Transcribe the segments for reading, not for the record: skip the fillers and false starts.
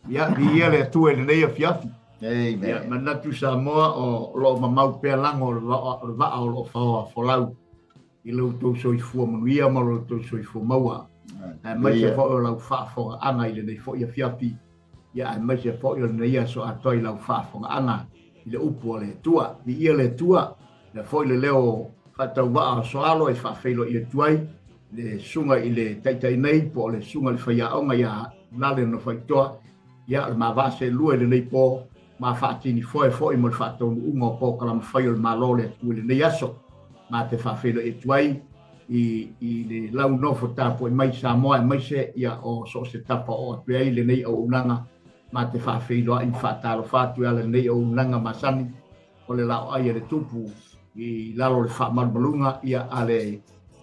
Ia, viia le Atua i lenei afiafi. Amen. Ia, manatu Samoa o lo o mamau pea lago o le vaa o lo o faoa folau i lo outou soifua manuia ma lo outou soifua maua. Aemaise foi o lau faafofogaaga i lenei foi afiafi. Ia, aemaise foi o lenei aso atoa i lau faafofogaaga i le upu a le Atua. Viia le Atua, lea foi le leo faatauvaa o Soalo e faafeiloai atu ai le susuga i le taitai nei po o le susuga i le faiaoga ia Lale Nofaitoa. Ia, o le ma vaa seelua i lenei po, ma faatinifoe foi mo le faataunuuga o polokalame fai o le Malo o le Atua i lenei aso. Ma te faafeiloai atu ai i le lau nofo tapuai mai Samoa, aemaise ia o so o se tapa o atu ai lenei auaunaga. Ma te faafeiloai ma faatalofa atu e ala lenei auaunaga masani o le laoai a le Tupu i lalo o le faamalumaluga ia a le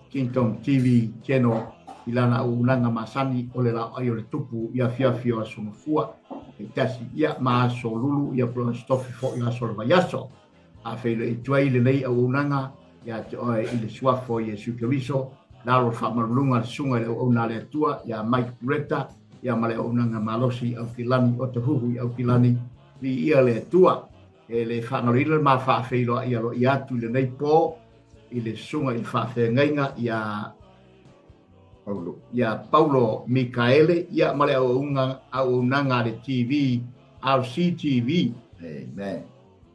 Kingdom TV Channel i lana auaunaga masani o le laoai o le Tupu i afiafi o aso Gafua e tasi ia ma aso Lulu ia po o aso Tofi foi o aso o le vaiaso. Faafeiloai atu ai lenei auaunaga ia te oe i le suafa o Iesu Keriso, lalo o le faamalumaluga a le susuga i le auauna a le Atua ia Mike Bureta ia ma le auaunaga malosi i Aukilani o Tahuhu i Aukilani. Viia le Atua. E le faagaloina le ma faafeiloai aloaia atu i lenei po i le susuga i le faafeagaiga ia Paulo, ia Paulo Mikaele ia ma le auaunaga a le TV RCTV. Amen.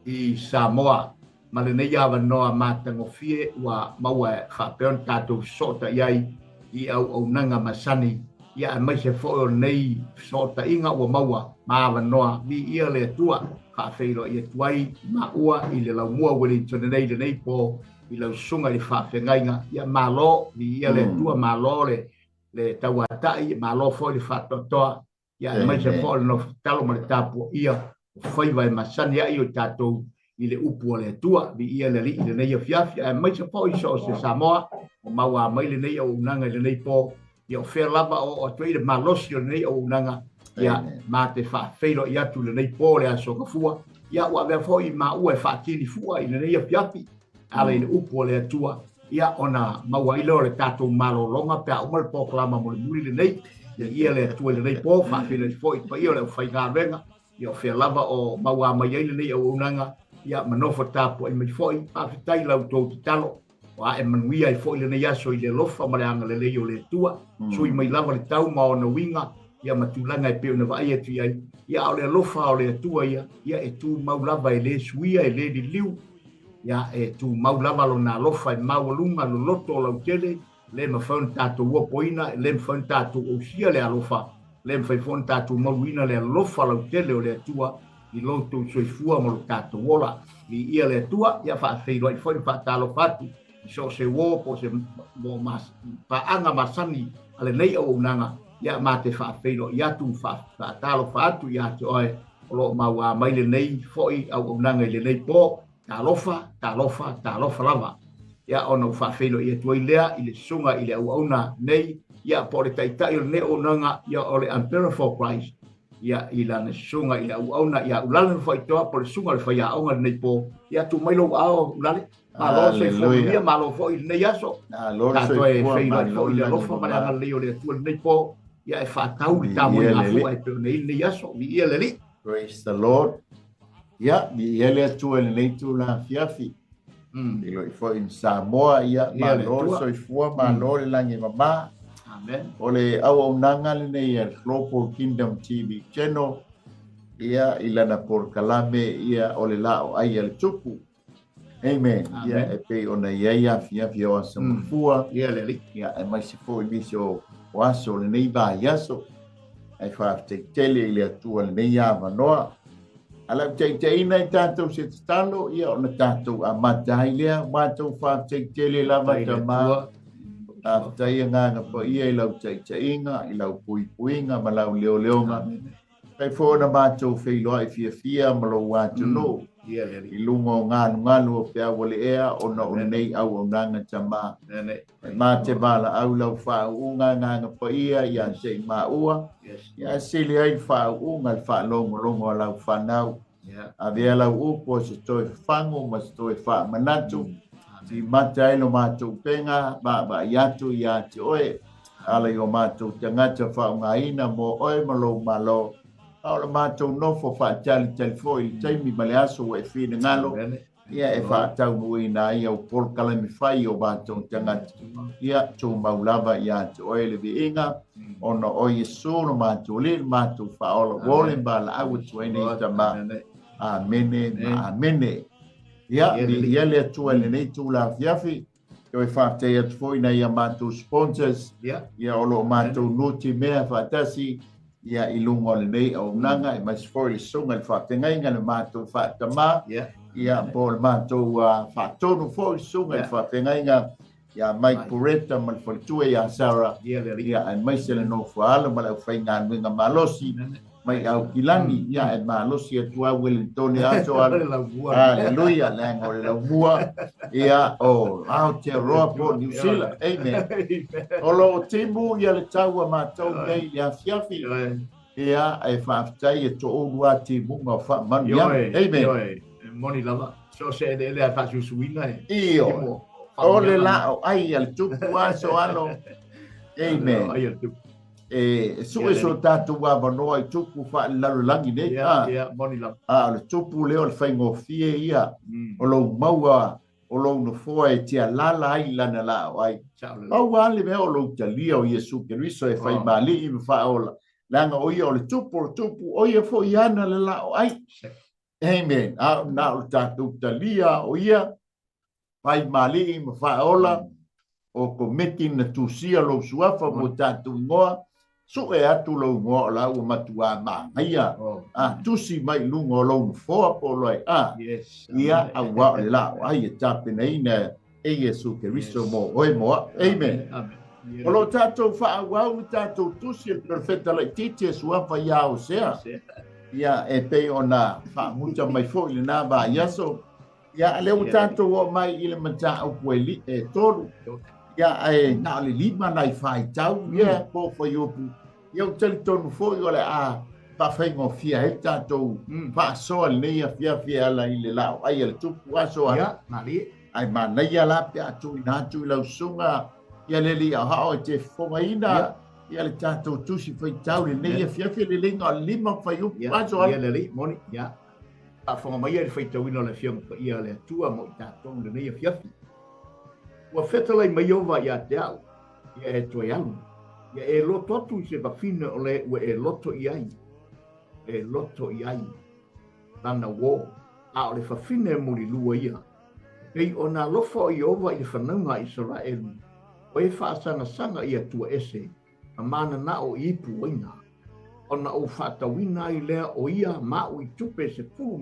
I Samoa ma lenei avanoa matagofie ua maua e faapea ona tatou fesootaiai ai i auaunaga masani ia aemaise foi o lenei fesootaiga ua maua ma avanoa. Viia le Atua. Faafeiloai atu ai maua i le laumua Wellington nei lenei po i lau susuga i le faafeagaiga. Ia malo, viia le Atua, malo le tauatai, malo foi le faatoatoa. Ia aemaise foi o le nofo tatalo ma le tapuaia o faiva e masani ai o tatou i le upu a le Atua. Viia le Alii i lenei afiafi, aemaise foi so o se Samoa o maua mai lenei auaunaga i lenei po. Ia o fea lava o atu ai le malosi o lenei auaunaga, ia ma te faafeiloai atu i lenei po le aso Gafua. Ia ua avea foi maua e faatini fua i lenei afiafi ala i le upu a le Atua, ia ona maua ai lea o le tatou malologa pe a uma le polokalama mulimuli lenei. Ia le Atua i lenei po, faafeiloai foi i paia o le aufaigaluega, ia o fea lava o maua mai ai lenei auaunaga, ia ma nofo tapuai mai foi. Faafetai lau tou tatalo, o ae manuia ai foi lenei aso i le alofa ma le agalelei o le Atua. Sui mai lava le tau ma ona uiga, ia ma tulaga e pei ona vaai atu i ai, ia a o le alofa o le Atua ia, ia e tumau lava e le suia, e le liliu, ia e tumau lava lona alofa e maualuga loloto o lautele, le mafai ona tatou opoina, le mafai ona tatou ousia le alofa, le mafai foi ona tatou maluina le alofa lautele o le Atua i lo outou soifua ma lo tatou ola. Viia le Atua, ia faafeiloai foi ma faatalofa atu i so o se uo po o se paaga masani a lenei auaunaga, ia ma te faafeiloai atu faatalofa atu ia te oe o lo o maua mai lenei foi auaunaga i lenei po. Talofa, talofa, talofa lava. Ia ona ua faafeiloai atu ai lea i le susuga i le auauna nei, ia po o le taitai o lenei auaunaga, ia o le Umbrella for Christ, ia i lana susuga i le auauna ia Ulale Nofaitoa po o le susuga o le faiaoga lenei po. Ia tuu mai lou ao Ulale. Malo soifua manuia, malo foi i lenei aso. Tatou e feiloai foi i le alofa ma le agalelei o le Atua lenei po. Ia e faatau le tamoiga fua e pei ona i lenei aso. Viia le Alii. Praise the Lord. Ia, viia le Atua i lenei tulaga afiafi. Feiloai foi i Samoa, ia, malo le soifua, malo le lagi e mama. Amen. O le auaunaga lenei a le Global Kingdom TV Channel, ia, i lana polokalame, ia, o le laoai a le Tupu. Amen. Ia, e pei ona i ai afiafi o aso mafua. Ia le Alii. Ia, aemaise foi nisi o aso o lenei vaiaso. Ai faafetai tele i le Atua lenei avanoa. Ala u taitaiina i tatou se tatalo, ia ona tatou amata ai lea. Matou faafetai tele lava tama. Faafetai agaga paia i lau taitaiga, i lau puipuiga ma lau leoleoga. Fai foi ona matou feiloai fiafia ma lou atunuu. I luga o galugalu o peau o le ea ona o lenei auaunaga tama. E mā te valaau lau faauuga agaga paia ia te i maua. Ia sili ai le faauuga le faalogologo a lau fanau. Avea lau upu o se toe fafagu ma se toe faamanatu. Timata ai lo matou upega, vaavaai atu ia te oe. Ala i o matou tagata faaaogaina mo oe ma lou malo. A o le matou nofo faatalitali foi i le taimi ma le aso ua e finagalo, ia e faataunuuina ai au polokalame fai o matou tagata. Ia tumau lava ia te oe le viiga, ona o Iesu lo matou Alii le matou Faaola, ua ole ma valaau atu ai nei tama. Amene ma amene. Ia, viia le Atua i lenei itula afiafi. Toe faafetai atu foi nai a matou sponsors, ia o lo o matou nutimea faatasi ia i luga o lenei auaunaga, aemaise foi le susuga i le faafeagaiga le matou faatamā, ia po o le matou faatonu foi le susuga i le faafeagaiga ia Mike Pureta ma le faletua ia Sarah, ia aemaise le nofoaalo ma le aufaigaluega malosi mai Aukilani, ia e malosi atu au Wellingtone aso alu. Hallelujah, leaga o le laumua ia o Aotearoa po o New Zealand. Amen. O lo o timu ia le tau a matou nei i le afiafi. Ia e faafetai e toulu lava timuga o faamanuiaga. Amen. Moni lava. So se eleele a faasuisuina e. Ioe. O le laa ai a le tupu aso alo. Amen. Ai a le tupu. E sue so tatou avanoa i tupu faalelalolagi nei. Ia, moni lava. A o le tupu lea o le faigofie ia o lou maua o lou nofoa e tialala ai lana laau ai. Pau lava le mea o lou talia o Iesu Keriso e faimaali'i ma faaola, leaga o ia o le tupu o le tupu, o ia foi ana le laau ai. Amen. A na o le tatou talia o ia faimaali'i ma faaola, o komiti na tusia lou suafa mo tatou igoa, sue atu lou igoa o la ua matuā manaia, a tusi mai i luga o lou nofoa po o loe a, ia auā o le laau ai e tapenaina e Iesu Keriso mo oe mo a'u. Amen. O lo o tatou faaauau le tatou tusi e le perofeta laitiiti e suafa iā Osea, ia e pei ona faamuta mai foi i lenā vaiaso. Ia, a lea ua tatou oo mai i le mataupu e, li, e tolu. Ia, ae na o le lima nai faitau, ia, po o fuaiupu. Ia, ou te talitonu foi o le a faafaigofie ai le tatou faasoa i lenei afiafi e ala i le laoai a le tupu aso a. Ia, malie. Ae manaia la pe a tuuina atu i lau susuga ia le alii aoao e te fofogaina ia le tatou tusi faitau i lenei afiafi, le leiga o le lima fuaiupu aso a. Ia, le alii, moni, ia. Faafofoga mai i le faitauina o le Afioga Paia a le Atua mo i tatou i lenei afiafi. Ua fetalai mai Ieova ia te au, ia e toe alu, ia e loto atu i se fafine o le ua e loto i ai, e loto i ai lana uō, a o le fafine mulilua ia. E pei ona alofa o Ieova i le fanauga a Isaraelu, o e faasagasaga i Atua ese, ma mananao i ipu uaina, ona ou faatauina ai lea o ia ma aʻu i tupe 15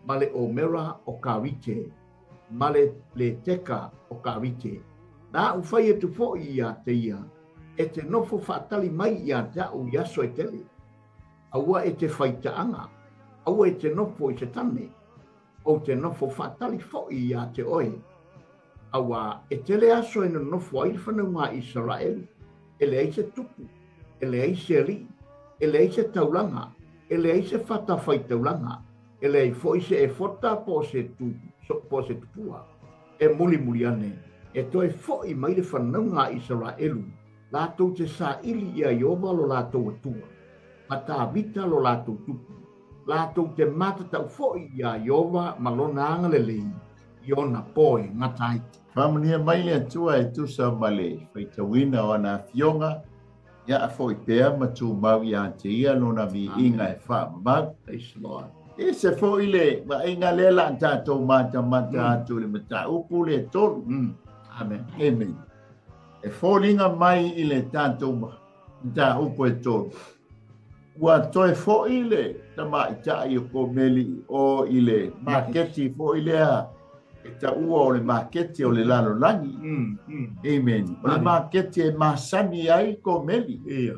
ma le omera o ka rite, ma le leteka o ka rite. Na aʻu fai atu foi iā te ia, e te nofo faatali mai iā te aʻu i aso e tele. Aua e te fai taʻaga, aua e te nofo i se tane, ou te nofo faatali foi iā te oe. Auā, e tele aso e nonofo ai le fanauga a Isaraelu, e leai se tupu, e leai se alii, e leai se taulaga, e leai se fatafaitaulaga, e leai foi se efota po o se tu, po o se tupua. E mulimuli ane, e toe foʻi mai le fanauga a Isaraelu, latou te saili iā Ieova lo latou Atua, ma Tavita lo latou tupu, latou te matatau foi iā Ieova ma lona agalelei, i ona pō e gata ai. Faamanuia mai le Atua e tusa ma le faitauina o ana afioga, ia a foi pea ma tumau ia te ia lona viiga e faamamau. Praise the Lord. E ese foi le vaaiga lea la a tatou matamata atu i le mataupu le tolu. Amen. Amen. E foliga mai i le tatou mataupu e tolu, ua toe foi le tamaitai o Komeli i o i le maketi foi lea e taua o le maketi o le lalolagi. Amen. O le maketi e masani ai Komeli. Ia.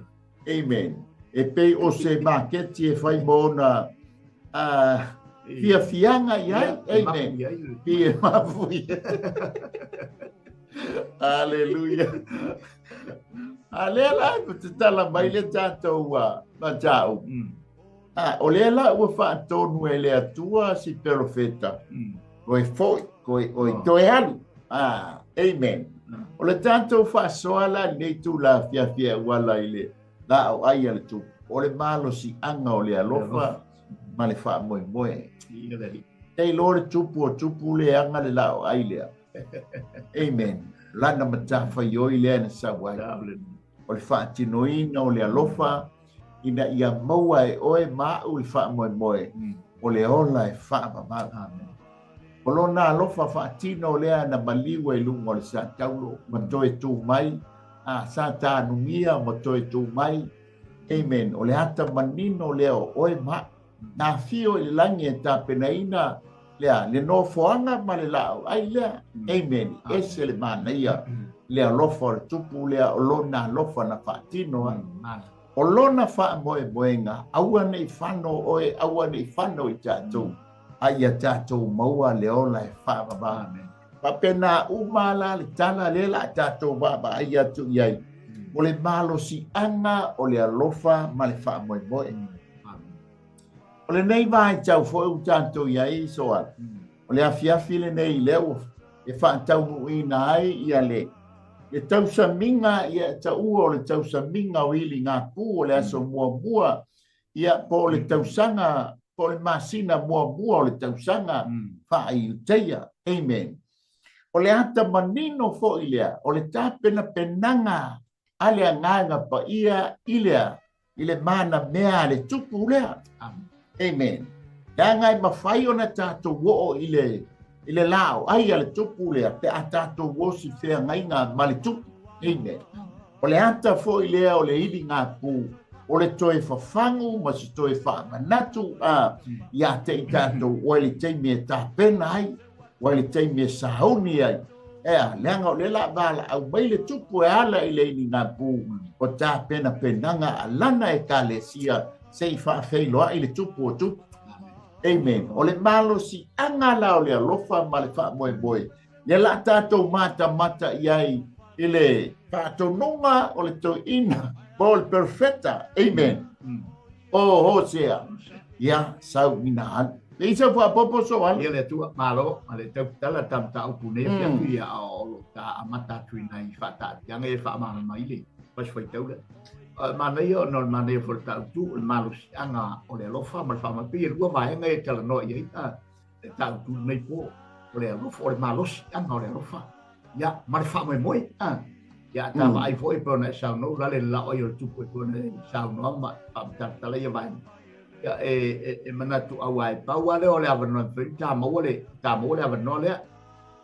Amen. E pei o se maketi e fai mo ona fiafiaga i ai. Amen. Pei e mapu i ai. Hallelujah. A lea la ua tatala mai le tatou mataupu. A, o lea la ua faatonu e le Atua si perofeta, toe foi, toe, oi, toe alu. A, amen. O le tatou faasoa la i lenei itula afiafi e auala i le laau ai a le tupu. O le malosiaga o le alofa ma le faamoemoe. E iloa le tupu o tupu leaga le laoai lea. Amen. Lana matafaioi lea na sau ai. O le faatinoina o le alofa ina ia maua e oe ma a'u le faamoemoe o le ola e faavavau. O lona alofa faatino lea na maliu ai i luga o le sataulo ma toe tu mai, a sa tanugia ma toe tu mai. Amen. O le ata manino lea o oe ma a'u. Na afio i le lagi e tapenaina lea le nofoaga ma le laau ai lea. Amen. Ese le manaia le alofa o le tupu lea o lona alofa na faatino ai. O lona faamoemoega, aua ne i fano oe, aua ne i fano i tatou, a ia tatou maua le ola e faavavau. Faapena uma la le tala lea la tatou vaavaai atu i ai, o le malosiaga o le alofa ma le faamoemoe. O lenei vaitau foi ua tatou i ai, Soala, o le afiafi lenei lea ua e faataunuuina ai ia le tausamiga, ia taua o le tausamiga o iligapu o le aso muamua, ia po o le tausaga, po o le masina muamua o le tausaga faaiuteia. Amen. O le ata manino foi lea, o le tapenapenaga a le Agaga Paia i lea, i le manamea a le tupu lea. Amen. Leaga e mafai ona tatou oo i le i le lao ai a le tupu lea pe a tatou osi feagaiga ma le tupu. Amen. O le ata foi lea o le iligapu, o le toe fafagu ma se toe faamanatu a ia te i tatou ua i le taimi e tapena ai, ua i le taimi e sauni ai. Ea, leaga o lea la valaau mai le tupu e ala i le iligapu o tapenapenaga a lana Ekalesia se i faafeiloai le tupu o tupu. Amen. O le malosiaga la o le alofa ma le faamoemoe, lea la tatou matamata i ai i le faatonuga o le toeaina po o le perfeta. Amen. O Hosea. Ia, sau ina alu. E i sau faapopo so alu. Ia le Atua, malo, ma le tautala ta mataupu nei afiafi ia o lo ta amata atu i nai faataatiaga e faamalamalama i le pasi faitau lea. Manaia ona o le manaia foi o le tautu, o le malosiaga o le alofa ma le faamamalu. Pei e lua vaega e talanoa i ai le tautu lenei po, o le alofa, o le malosiaga o le alofa, ia, ma le faamoemoe. Ia, ta vaai foi pe ona e saunoa la le lao ai o le tupu e pe ona e saunoa ma faamatalatala ia vaega. Ia, e manatu aua e pau lava lea o le avanoa e mafai ona ta maua le avanoa lea.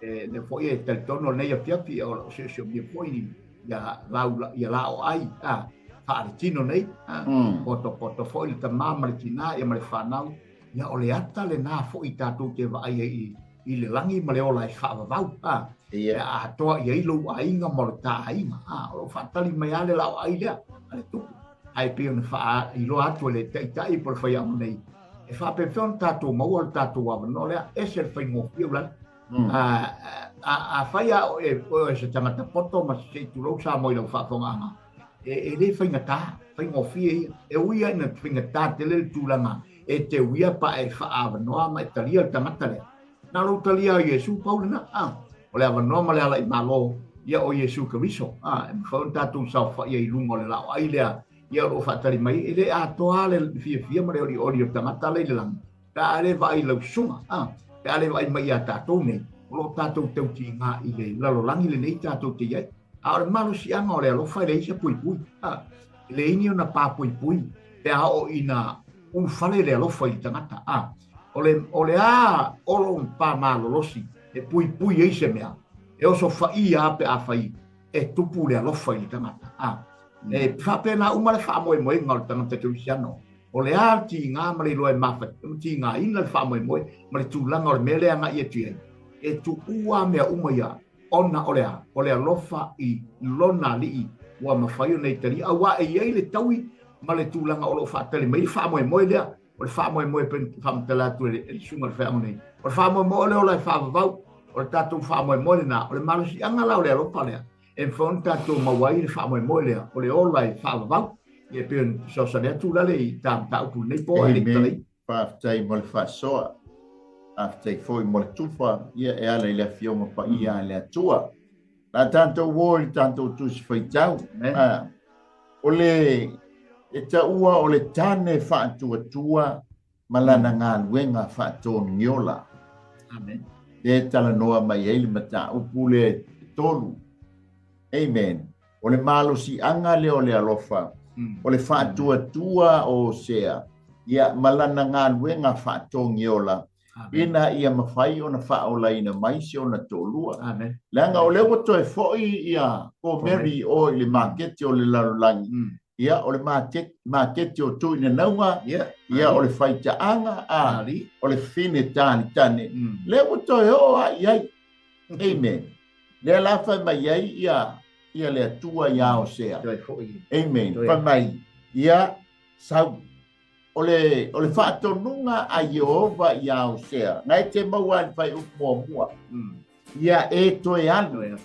E lea foi e talitonu lenei afiafi o lo o siosiomia foi ia lau ia lao ai a faaletino nei a potopoto foi le tamā ma le tinā ia ma le fanau ia o le ata lenā foi tatou te vaai ai i le lagi ma le ola e faavavau a e atoa i ai lou aiga ma lo ta aiga a o lo faatali mai lava le lao ai lea a le tupu ae pei ona faailoa atu e le taitai po o le faiaoga nei e faapefea ona tatou maua le tatou avanoa lea ese le faigofie ulale. Afai a oe o se tagata poto ma se tulou Samoa i lau faafofogaaga, e le faigata, faigofie ia. E ui lava ina faigata tele le tulaga e te uia pa e faaavanoa ma e talia le tagata lea. Na o lou talia o Iesu pau lena. O le avanoa ma le ala i Malo, ia o Iesu Keriso. E mafai ona tatou saofai ai i luga o le laoai lea, ia o lo o faatali mai, e le atoa le fiafia ma le olioli o le tagata la i le lagi, pe a le vaai i lau susuga, pe a le vaai mai iā tatou nei, o lo o tatou tautiga i le lalolagi lenei tatou te i ai. A o le malosiaga o le alofa e leai se puipui. E leai ni ona pā puipui pe a oo ina ulufale le alofa i le tagata. O le a olo pā malolosi e puipui ai se mea, e osofaia lava pe afai e tupu le alofa i le tagata. E faapena uma le faamoemoega o le tagata kerisiano. O le a le tiga ma le iloa e tigaina le faamoemoe ma le tulaga o le mea lea agai atu i ai. E tuua mea uma ia ona o le a, o le alofa i lona alii ua mafai ona e talia. Auā e i ai le taui ma le tulaga o lo o faatali mai le faamoemoe lea. O le faamoemoe pe faamatala atu e le susuga i le feaga nei. O le faamoemoe o le ola e faavavau, o le tatou faamoemoe lena, o le malosiaga la o le alofa lea. E mafai ona tatou maua ai le faamoemoe lea, o le ola e faavavau. Ia pei ona fesoasoani atu la le i ta mataupu lenei po e le talai. Faafetai mo le faasoa. Faafetai foi mo le tufa ia e ala i le afioga paia a le Atua. La tatou o i le tatou tusi faitau. O le E taua o le tane faatuatua ma lana galuega faatogiola. Amen. Le talanoa mai ai le mataupu le tolu. Amen. O le malosiaga lea o le alofa. O le faatuatua o Osea. Ia ma lana galuega faatogiola. Ina ia mafai ona faaolaina mai si ona toalua. Amen. Leaga o lea ua toe foi ia Komeri o i le maketi o le lalolagi. Ia o le maketi o Tuinanauga. Ia o le faitaaga a o le fine talitane. Lea ua toe oo a i ai. Amen. Lea la fai mai ai ia ia le Atua ia Osea. Amen. Fai mai ia sau o le faatonuga a Ieova iā Osea, na e te maua ai le fuaiupu muamua, ia e toe alu.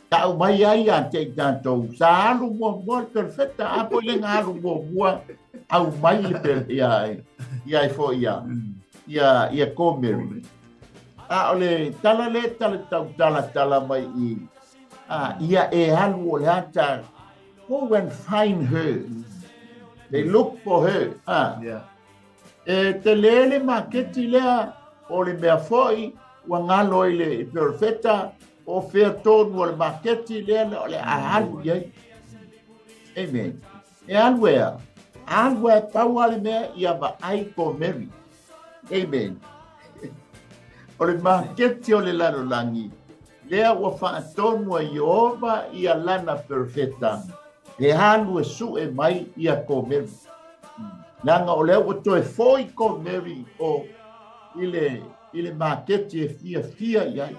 Ta'u mai ai ia te i tatou, sa alu muamua le perofeta, a po i le ga alu muamua, au mai le per, ia, ia e foi ia, ia, ia Komeri. A o le tala le tala tau tala tala mai i, a, ia e alu o le ata, Go and find her. They look for her. Ah. Yeah. E te le le maketi lea o le mea foi ua ngalo i le perofeta o fea tonu o le maketi lea o le a alu i ai. Amen. E alu ea. Alu e pau a le mea ia vaai ko Mary. Amen. O le maketi o le lalolagi, lea ua faatonu e Ieova ia lana perofeta, e alu e sue mai ia Komeri. Leaga o lea ua toe foi Komeri o i le, i le maketi e fiafia i ai.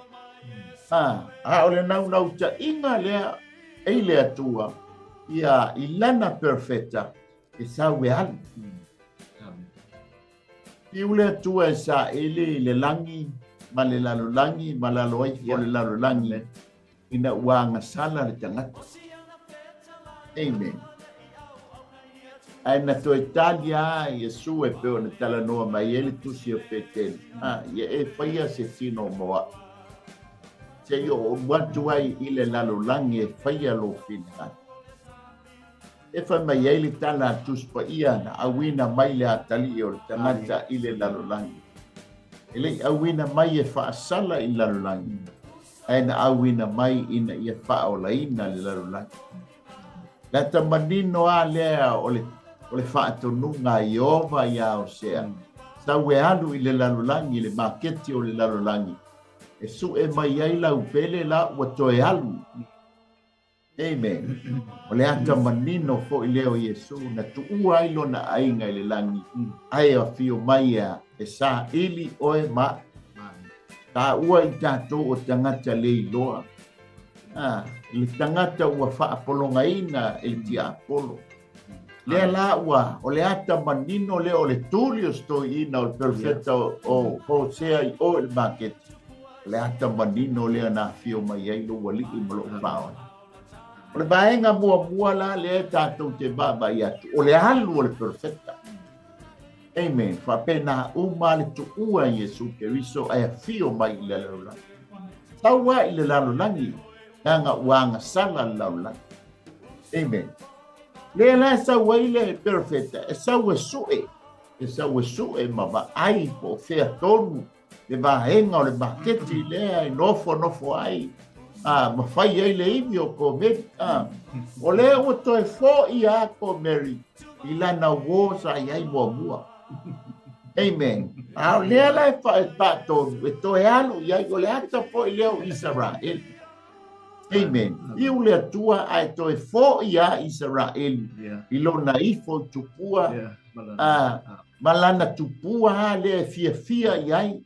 A, a o le naunautaiga lea e i le Atua, ia i lana perofeta, e sau e alu. Fiu le Atua e saili i le lagi ma le lalolagi ma lalo aifo o le lalolagi ina ua agasala le tagata. Amen. Ae na toe tali a Iesu e pei ona talanoa mai ai le tusi o Petelu. A, ia e faia se tino mo a'u. Se i oo atu ai i le lalolagi e faia lou finagalo. E fai mai ai le tala a Tusi Paia na auina mai le atalii o le tagata i le lalolagi. E le i auina mai e faasala i le lalolagi, ae na auina mai ina ia faaolaina le lalolagi. Le ata manino a lea o le, o le faatonuga a Ieova iā Osea, sau e alu i le lalolagi, le maketi o le lalolagi, e suʻe mai ai lau pele la ua toe alu. Amen. O le ata manino foi lea o Iesu na tuua ai lona aiga i le lagi, ae afio mai ea e saili oe ma taua i tatou o tagata le iloa. Ah, le tagata ua faapologaina e le tiapolo. Lea la ua, o le ata manino lea o le tuli o se toeaina o le perofeta o Hosea i o i le maketi. O le ata manino lea na afio mai ai lou alii ma lou faaola. O le vaega muamua la lea tatou te vaavaai atu, o le alu o le perofeta. Amen. Faapena uma le tuua Iesu Keriso ae afio mai i le lalolagi. Sau a i le lalolagi, leaga ua agasala le lalolagi. Amen. Lea la e sau ai le perofeta, e sau e sue, e sau e sue ma vaai po o fea tonu le vaega o le maketi lea e nofonofo ai a ma fai ai le ivi o Komeri. A, o lea ua toe foi a Komeri i lana uō sa i ai muamua. Amen. A o lea la e faatonu e toe alu i ai, o le ata foi lea o Isaraelu. Amen. Fiu le Atua ae toe foi a Isaraelu i lona ifo i tupua ma lana tupua a lea e fiafia i ai.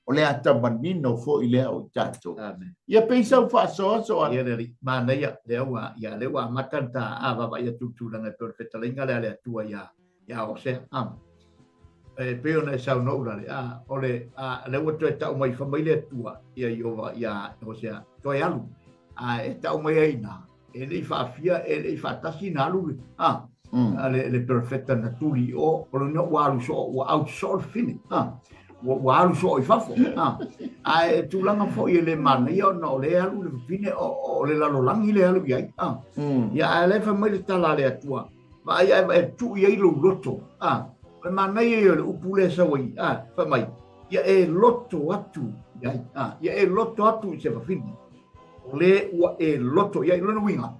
O le ata manino foi lea o i tatou. Ia pei sau faasoasoa. Ia le alii. Manaia, lea ua, ia lea ua amata ona ta avaavaai atu i le tulaga e pei o le fetalaiga lea a le Atua ia, ia Hosea. E pei ona e saunoa ulale, a, o le, a, lea ua toe tau mai, fai mai le Atua ia Ieova ia Hosea, toe alu. A e tau mai ai inā, e le i faafia, e le i faatasi na alu, a, a le, le perofeta na tuli i o, o lona ua alu soo, ua out soo le fine. A, Ua alu soo i fafo. Ae tulaga foi e le manaia ona o lea e alu le fafine o le lalolagi lea e alu i ai. Ia ae o lea e fai mai le tala a le Atua, vaai ae e tuu i ai lou loto. O le manaia ia o le upu lea e sau ai, fai mai, ia e loto atu i ai. Ia e loto atu i se fafine. O le ua e loto i ai. O lona uiga,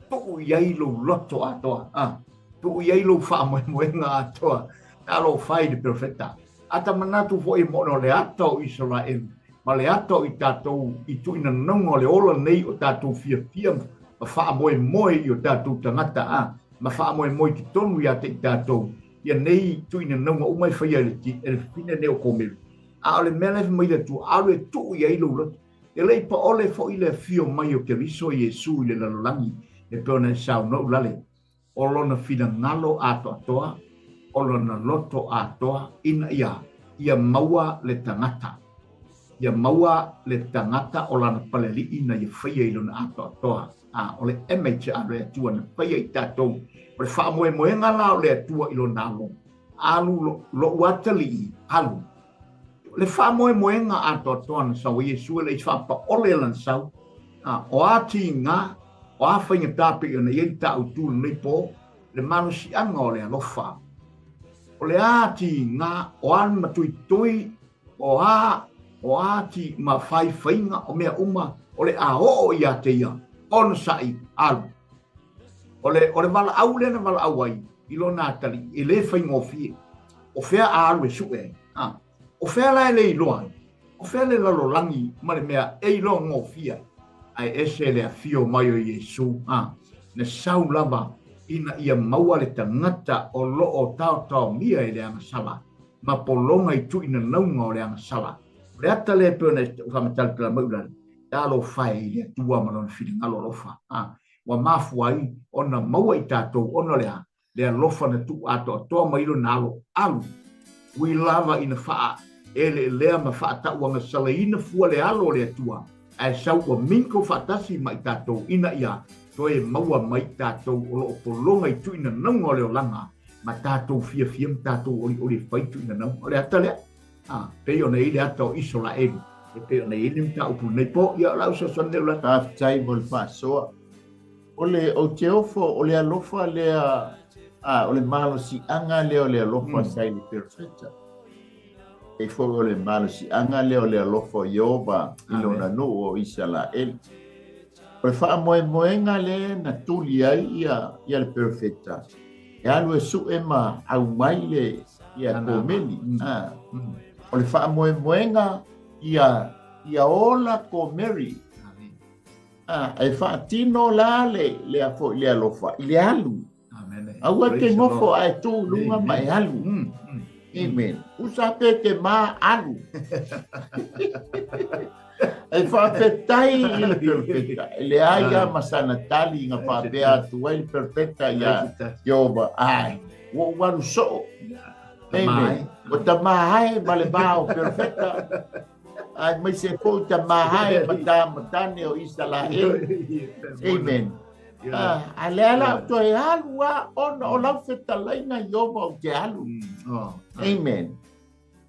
tuu i ai lou loto atoa. Tuu i ai lou faamoemoega atoa. Talofa i le perofeta. A ta manatu foi mo o le ata o Isaraelu ma le ata o i tatou i tuuina nauga o le ola nei o tatou fiafia ma faamoemoe i o tatou tagata a ma faamoemoe i totonu ia te i tatou ia nei tuuina nauga uma e faia e le fafine nei o Komelu. A o le mea la e fai mai le Atua, alu e tuu i ai lou loto. E le i paole foi le afio mai o Keriso Iesu i le lalolagi e pei ona e saunoa ulale. O lona finagalo atoatoa, o lona loto atoa, ina ia, ia maua le tagata. Ia maua le tagata o lana palealii na ia faia i lona atoatoa. A, o le image a le Atua na faia i tatou. O le faamoemoega la o le Atua i lona alo, alu lo, lou atalii, alu. Le faamoemoega atoatoa na sau ai Iesu e le i faapaole lana sau. A, o a tiga, o a faigata pei ona i ai le tautū lenei pō, le malosiaga o le alofa. O le a tiga, o a matuitui, o a, o a ti ma faifaiga, o mea uma, o le a oo ia te ia, onosai, alu. O le, o le valaau lea na valaau ai i lona atalii, e le faigofie. O fea a alu e sue ai? A, o fea la e le iloa ai? O fea le lalolagi ma le mea e iloa gofie ai? Ae ese le afio mai o Iesu, a, na sau lava ina ia maua le tagata o lo o taotaomia i le agasala ma pologa i tuuinanauga o le agasala. O le ata lea e pei ona faamatala mai ulale, talofa e i le Atua ma lona finagalo alofa. A, ua mafua ai ona maua i tatou ona o le a? Le alofa na tuu atoatoa mai lona alo alu, ui lava ina faaeleelea ma faatauagasalaina fua le alo o le Atua, ae sau ua minko faatasi ma i tatou ina ia toe maua mai tatou o lo o pologa i tuuinanauga o le olaga ma tatou fiafia ma tatou olioli e fai tuuinanauga. O le ata lea. A, pei ona i ai le ata o Isolaelu, e pei ona i ai le mataupu i lenei po. Ia, o lau fesoasoani lea, Ulara. Faafetai mo le faasoa. O le, ou te ofo, o le alofa lea, a, o le malosiaga lea o le alofa sa i le perofeta. E foi o le malosiaga lea o le alofa o Ieova i lona nuu o Isalaeli. O le faamoemoega lea na tuli ai ia, ia le perofeta, e alu e sue ma aumai le, ia Komeli. A, o le faamoemoega ia, ia ola Komeri. A, e faatino la le, le a foi le alofa i le alu. Aua e te nofo ae tu i luga ma e alu. Amen. Usa pe te ma alu. E faafetai i le perofeta. E leai lava ma sana tali na faapea atu ai le perofeta iā Ieova, Ai, ua ou alu soo. Amen. Ua tamā ae ma le va o perofeta. Aemaise foi tamā ae ma tā matane o Isalaele. Amen. A lea la ou toe alu lava ona o lau fetalaiga Ieova ou te alu. Amen.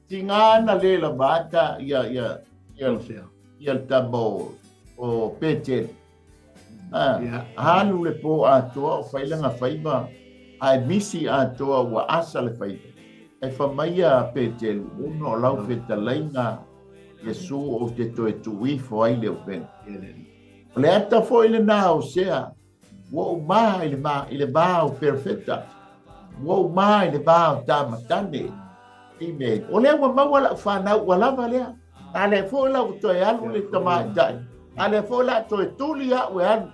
Tiga na le lava ata ia ia ia ia le tama o o Petele. Ah, alu le po atoa o fai lana faiva, ae misi atoa ua asa le faiva. Ae fai mai a Petelu, ona o lau fetalaiga Iesu ou te toe tuu ifo ai le upega. O le ata foi lena o Sea, ua ou ma i le ma i le va o perofeta, ua ou ma i le va o tamatane. Amen. O lea ua maua lau fanau ua lava lea. A lea foi la ua toe alu le tamaitai. A lea foi la toe tuli au e alu.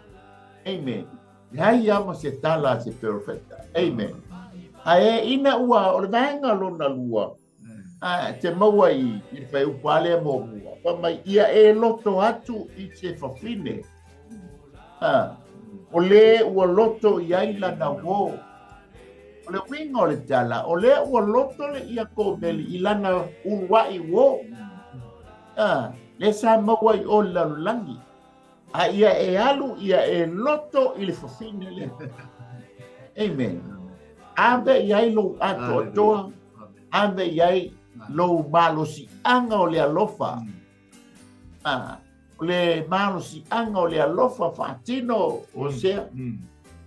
Amen. Leai lava ma se tala a se perofeta. Amen. Ae ina ua o le vaega lona lua, a te maua i i le fuaiupu lava lea muamua, fai mai, ia e loto atu i se fafine. A, o le ua loto i ai lana uō. O le uiga o le tala, o lea ua loto le ia Komeli i lana uluai uō. A, lea sa maua i o i le lalolagi. A ia e alu ia e loto i le fafine lea. Amen. Ave i ai lou atoatoa, ave i ai Lou malosiaga o le alofa. A, o le malosiaga o le alofa faatino o sea.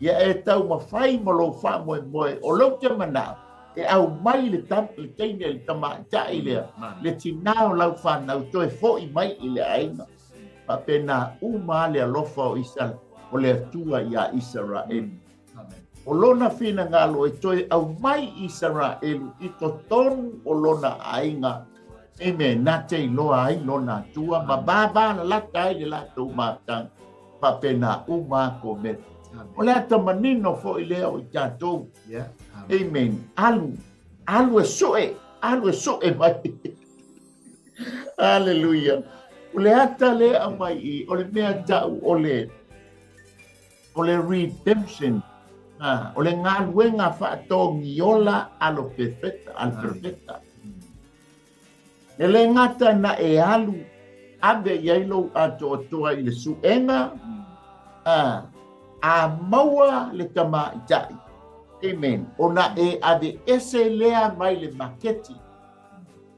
Ia e taumafai ma lou faamoemoe, o lou te manao, e aumai le, tam, le teine le tamaitai lea, le tinā o lau fanau toe fo'i mai i le aiga. Faapena uma le alofa o Isaraele, o le Atua iā Isaraelu. O lona finagalo e toe aumai Isaraelu i totonu o lona aiga, amen, na te iloa ai lona Atua ma vavalalata ai le latou mafutaga. Faapena uma ko mea. O le ata manino fo'i lea o i tatou. Amen. Alu, alu e su'e, alu e su'e mai. Hallelujah. O le ata lea aumai i, o le mea ta'u o le, o le redemption, ah, o le galuega faatogiola a lo perfecta, al perfecta. E le gata na e alu ave i ai lou atoatoa i le suega, ah, a maua le tamaitai. Amen. Ona e ave ese lea mai le maketi.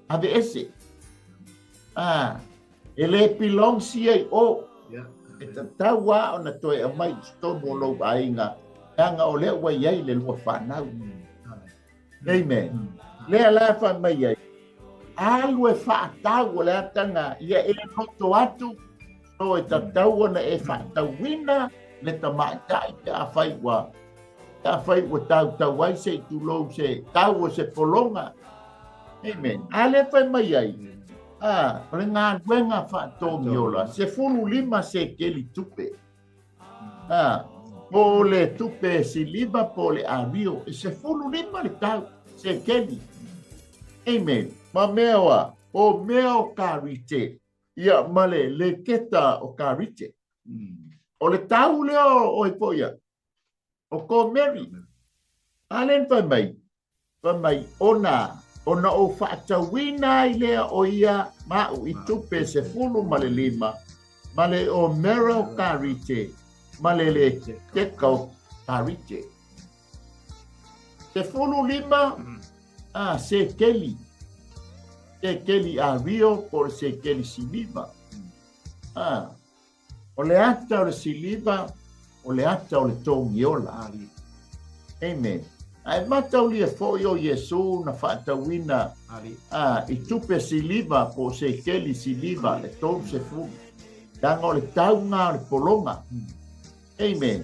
Ave ese. Ah, e le belongs ia i o. E tatau a ona toe aumai i totonu o lou aiga, leaga o lea ua i ai le lua fanau. Amen. Lea la fai mai ai, alu e faatau o le ataga ia e loto atu, so e tatau ona e faatauina le tamaitai pe afai ua pe afai ua tautau ai se i tulou se tau o se pologa. Amen. A lea fai mai ai, a, o le galuega faatogiola, 15 sekeli tupe. A, po o le tupe siliva po o le ario, e 15 le tau sekeli. Amen. Ma mea oa, o mea o karite, ia ma le leketa o karite. O le tau lea o e po ia, o ko Mary. A le na fai mai, fai mai, ona, ona ou faatauina ai lea o ia ma au i tupe 15, ma le o mera o karite, ma le leteka o karite. 15, a, sekeli, sekeli ario po o le sekeli siliva. A, o le ata o le siliva, o le ata o le togiola. Amen. Ae mataulia fo'i o Iesu na faatauina a, i tupe siliva po o sekeli siliva le 30. Leaga o le tauga o le pologa. Amen.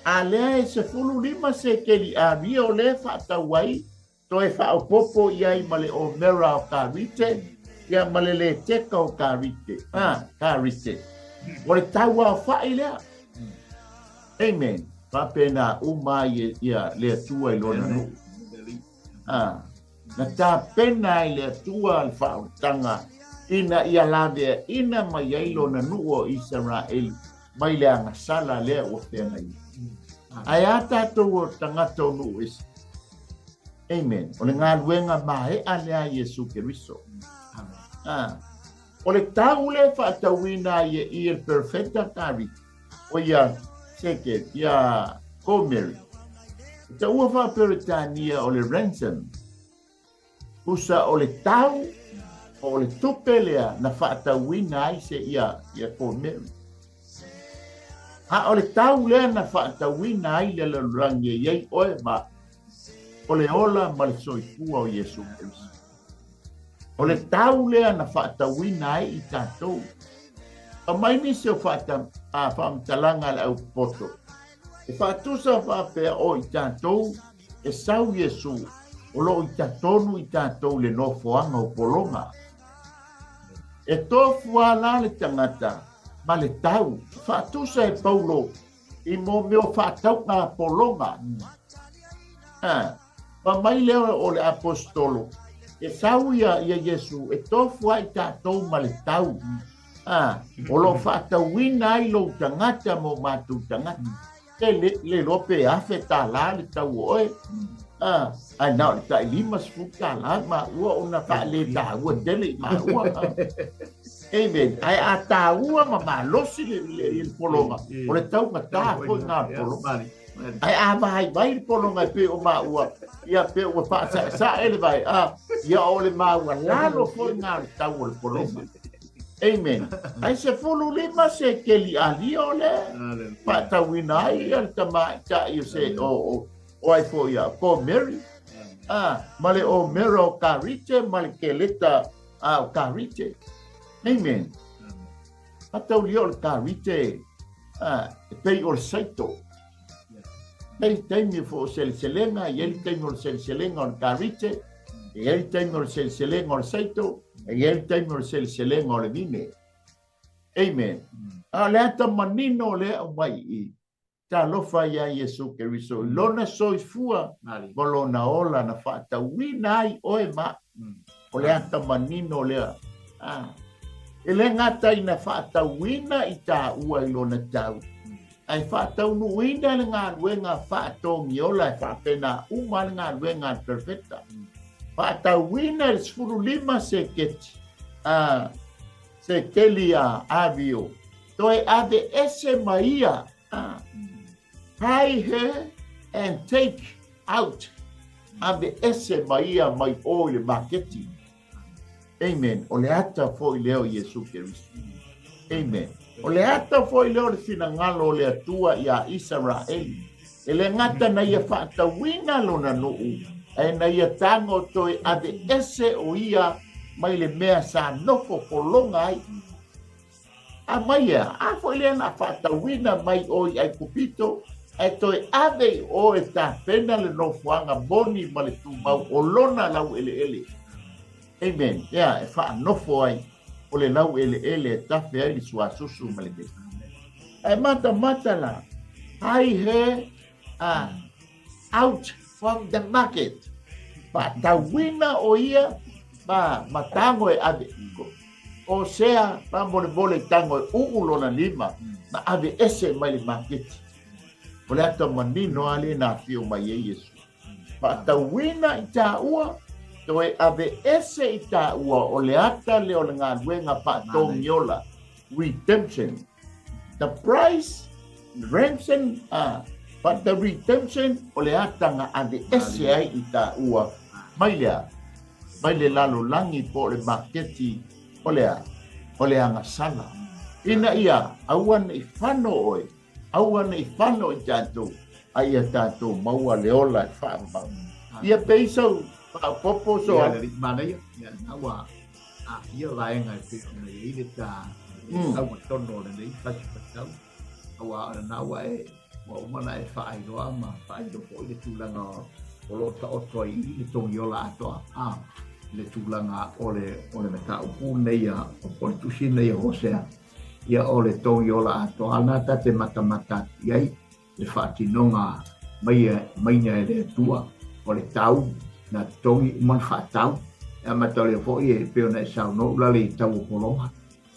A lea e 15 sekeli aria o lea e faatau ai, toe faaopoopo i ai ma le omera o karite, ia ma le leteka o karite. Ah, karite. O le tauaofa'i lea. Amen. Faapena uma ai ia le Atua i lona nuu. Ah, na tapena ai le Atua le faaolataga ina ia laveaina mai ai lona nuu o Isaraelu mai le agasala lea ua feagai ai. Ae a tatou o tagata o nuu ese? Amen. O le galuega mae'a lea a Iesu Keriso. Ah. O le tau lea e faatauina ai e i le perfecta karite, o ia seke, ia Gomeri. E taua faa-Peretania o le ransom, Usa o le tau o le tupe lea na faatauina ai se ia ia Gomeri. A o le tau lea na faatauina ai le lalolagi e i ai oe ma o le ola ma le soifua o Iesu Keriso. O le tau lea na faatauina ai i tatou. Aumai nisi o faamatalaga a le aupoto e faatusa faapea o i tatou e sau Iesu o lo o i tatonu i tatou le nofoaga o pologa. E tofu a la le tagata ma le tau. Faatusa e Paulo i mo mea o faatauga pologa. Ha, fa mai lea o le aposetolo, e sau ia, ia Iesu e tofu ai tatou ma le tau. Ha, o lo o faatauina ai lou tagata mo matou tagata. E le, le iloa pe $1,000 le tau o oe. Ah, ae na o le tai $50 maua ona faaletaua tele i maua. Amen. Ae a taua ma malosi le, le, le pologa, o le taugatā foi ngā pologa. Ae a vaivai le pologa e pei o maua, ia pe ua faasaesae le vai, a, ia o le maualalo foi lena o le tau o le pologa. Amen. Ae 15 sekeli alia o le faatauina ai ia le tamaitai o se o o o ai foi ia ko Mary. Ah, ma le o Mary o Karite ma le keleta a o Karite. Amen. Fataulia o le Karite ah, e pei o le saito. Pei taimi fo o seleselega, i ai le taimi o le seleselega o le karite, e i ai le taimi o le seleselega o le saito, e i ai le taimi o le seleselega o le vine. Amen. A o le ata manino lea aumai i i. Talofa iā Iesu Keriso i lona soifua ma lona ola na faatauina ai oe ma au. O le ata manino lea. A, e le gata ina faatauina i tāua i lona tau, ae faataunuuina le galuega faatogiola e faapena uma le galuega a le perofeta. Faatauina le 15 seketi, a, sekeli a avio, toe ave ese ma ia, a, hide her and take out, ave ese ma ia mai o i le maketi. Amen. O le ata foi lea o Iesu Keriso. Amen. O le ata foi lea o le finagalo o le Atua iā Isaraeli. E le gata na ia faatauina lona nuu, ae na ia tago toe ave ese o ia mai le mea sa nofo pologa ai. A mai ea, a foi lea na faatauina mai oe i Aikupito, ae toe ave i o e tapena le nofoaga moni ma le tumau o lona laueleele. Amen. Ea, e faanofo ai o le laueleele e tafe ai le suasusu ma le mea. Ae matamata la, hide her out from the market. Faatauina o ia ma, ma tago e ave. O sea faamolemole i tago e uu lona lima ma ave ese mai le maketi. O le ata manino lava lea na afio mai ai Iesu. Faatauina i tāua, toe ave ese i tāua o le ata lea o le galuega faatogiola, redemption. The price, ransom, but the redemption o le ata na ave ese ai i tāua mai lea, mai le lalolagi po o le maketi o le a, o le agasala. Ina ia aua ne i fano oe, aua ne i fano i tatou, a ia tatou maua le ola e faavavau. Ia pei sau faaopoopo so Ia, le manaia, ia, na ua aafia vaega e pei ona i ai le ta augatonu o lenei fasifasau, auā o lena ua e, ua uma ona e faailoa ma faailo foi le tulaga o lo o taoto ai i le togiola atoa, a, le tulaga o le, o le mataupu nei a, o le tusi nei a Hosea, ia o le togiola atoa lena ta te matamata atu i ai, le faatinoga mai maina e le Atua o le tau na totogi uma na faatau. E amata lea foi e pei ona e saunoa ula le i tau o pologa.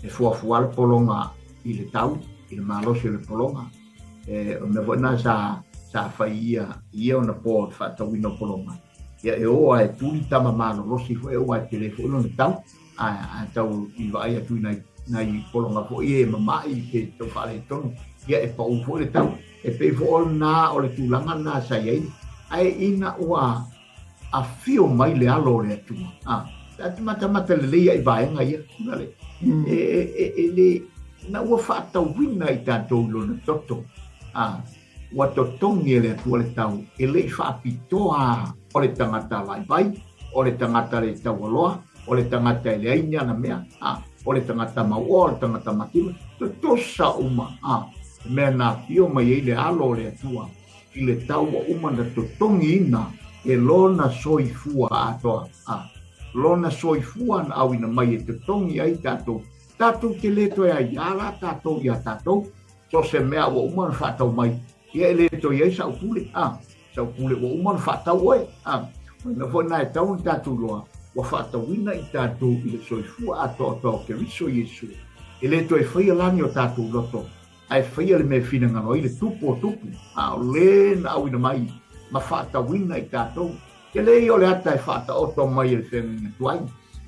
E fuafua le pologa i le tau, i le malosi o le pologa. E, o mea foi na sa, sa fai ia, ia ona po o le faatauina o pologa. Ia e o a e tuli tama malolosi foi, e o a e tele foi lona tau. A, a tau i vaai atu i nai, nai pologa foi e mama'i pe tau faaletonu, ia e pau foi le tau. E pei foi o lena o le tulaga lena sa i ai. Ae ina ua afio mai le alo o le Atua, a, ta matamata lelei ai vaega ia, le, e, e, e, e le, na ua faatauina i tatou i lona toto, a, ua totogi e le Atua le tau, e le i faapitoa o le tagata vaivai, o le tagata le taualoa, o le tagata e leai ni ana mea, a, o le tagata mauoa, o le tagata mativa, totosa uma, a, le mea na afio mai ai le alo o le Atua i le tau ua uma na totogiina e lona soifua atoa, a, lona soifua na auina mai e totogi ai tatou, tatou te le toe aiā la tatou iā tatou, So se mea ua uma ona faatau mai, ia e le toe i ai sau pule, a, sau pule ua uma ona faatau oe, a. O le mea foi lena e tatau ona tatou iloa, ua faatauina i tatou i le soifua atoatoa o Keriso Iesu. E le toe faia la ni o tatou loto, ae faia le mea e finagalo ai le Tupu o Tupu, a o le na auina mai ma faatauina i tatou. Tele ia o le ata e faataoto mai e le feagaiga tuai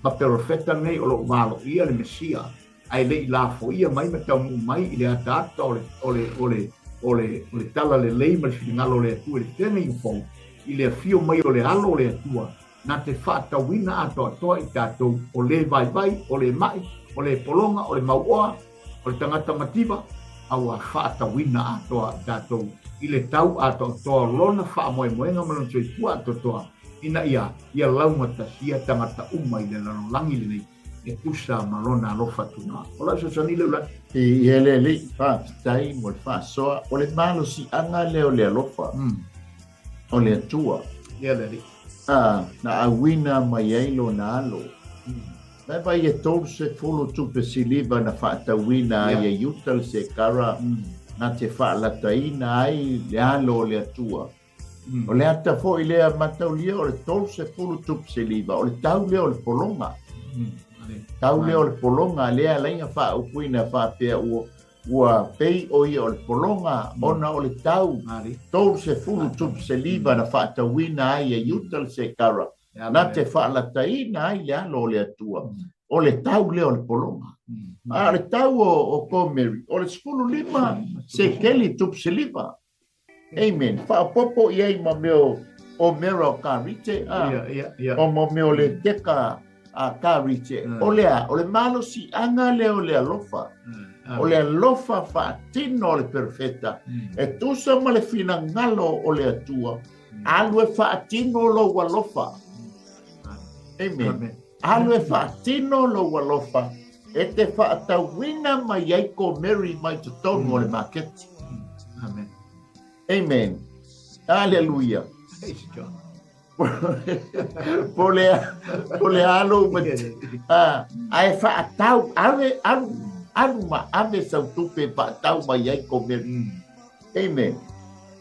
ma perofeta nei o lo o valoia le Mesia, ae le i lafoia mai ma taunuu mai i le ataata o le, o le, o le, o le, o le tala lelei ma le finagalo o le Atua i le feagaiga fou, i le afio mai o le Alo o le Atua, na te faatauina atoatoa i tatou o le vaivai, o le ma'i, o le pologa, o le mauoa, o le tagata mativa, a ua faatauina atoa i tatou i le tau atoatoa o lona faamoemoega ma lona soifua atoatoa, ina ia ia laugatasia tagata uma i le lalolagi lenei e tusa ma lona alofa tuna. O lau fesoasoani lea Ulani. I e le alii, faafetai mo le faasoa. O le malosiaga lea o le alofa o le Atua. Ia le alii. Na auina mai ai lona alo. Mai vai e 30 tupe siliva na faatauina ai e Iuta le sekara na te faalataina ai le alo o le Atua. O le ata foi lea mataulia o le 30 tupe siliva, o le tau lea o le pologa. Tau lea o le pologa lea laina faaupuina faapea ua ua pei o ia o le pologa ona o le tau 30 tupe siliva na faatauina ai e Iuta le sekara na te faalataina ai le alo o le Atua. O le tau lea o le pologa. A o le tau o Komeri, o le 15 sekeli tupe siliva. Amen. Faaopoopo i ai ma mea o mera o karite, a o mo mea o le teka a karite. O le a, o le malosiaga lea o le alofa. O le alofa faatino o le perfeta. E tusa ma le finagalo o le Atua. Alu e faatino lou alofa. Amen. Alu e faatino lou alofa e te faatauina mai ai komeri mai totonu o le maketi. Amen. Amen. Hallelujah. Praise God. Po le po le alo ma a e faatau ave alu alu ma ave sau tupe faatau mai ai komeri. Amen.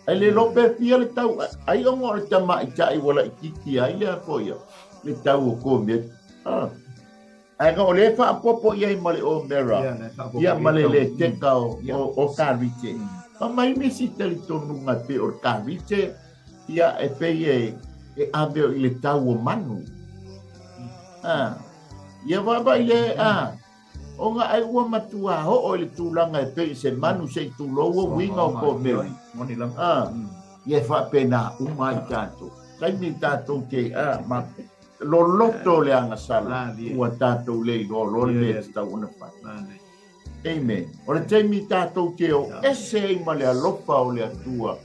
Ai le lope fia le tau ai ongo le tamaitai ua laitiiti ai le a foi le tau o komeri. Ah. Ae o lea e faaopoopo i ai ma le omera, ia ma le leteka o karite. Ma mai nisi talitonuga e pei o le karite, ia e pei e ave i le tau o manu. Ia vaavaai le, ona ai ua matua oo i le tulaga e pei se manu se i tulou o uiga o komeri. Ia e faapena uma ai tatou. Taimi tatou te, ma, Loloto le agasala ua tatou le iloa loa le mea e tatau ona fai. Amen. O le taimi tatou te o ese ai ma le alofa o le Atua,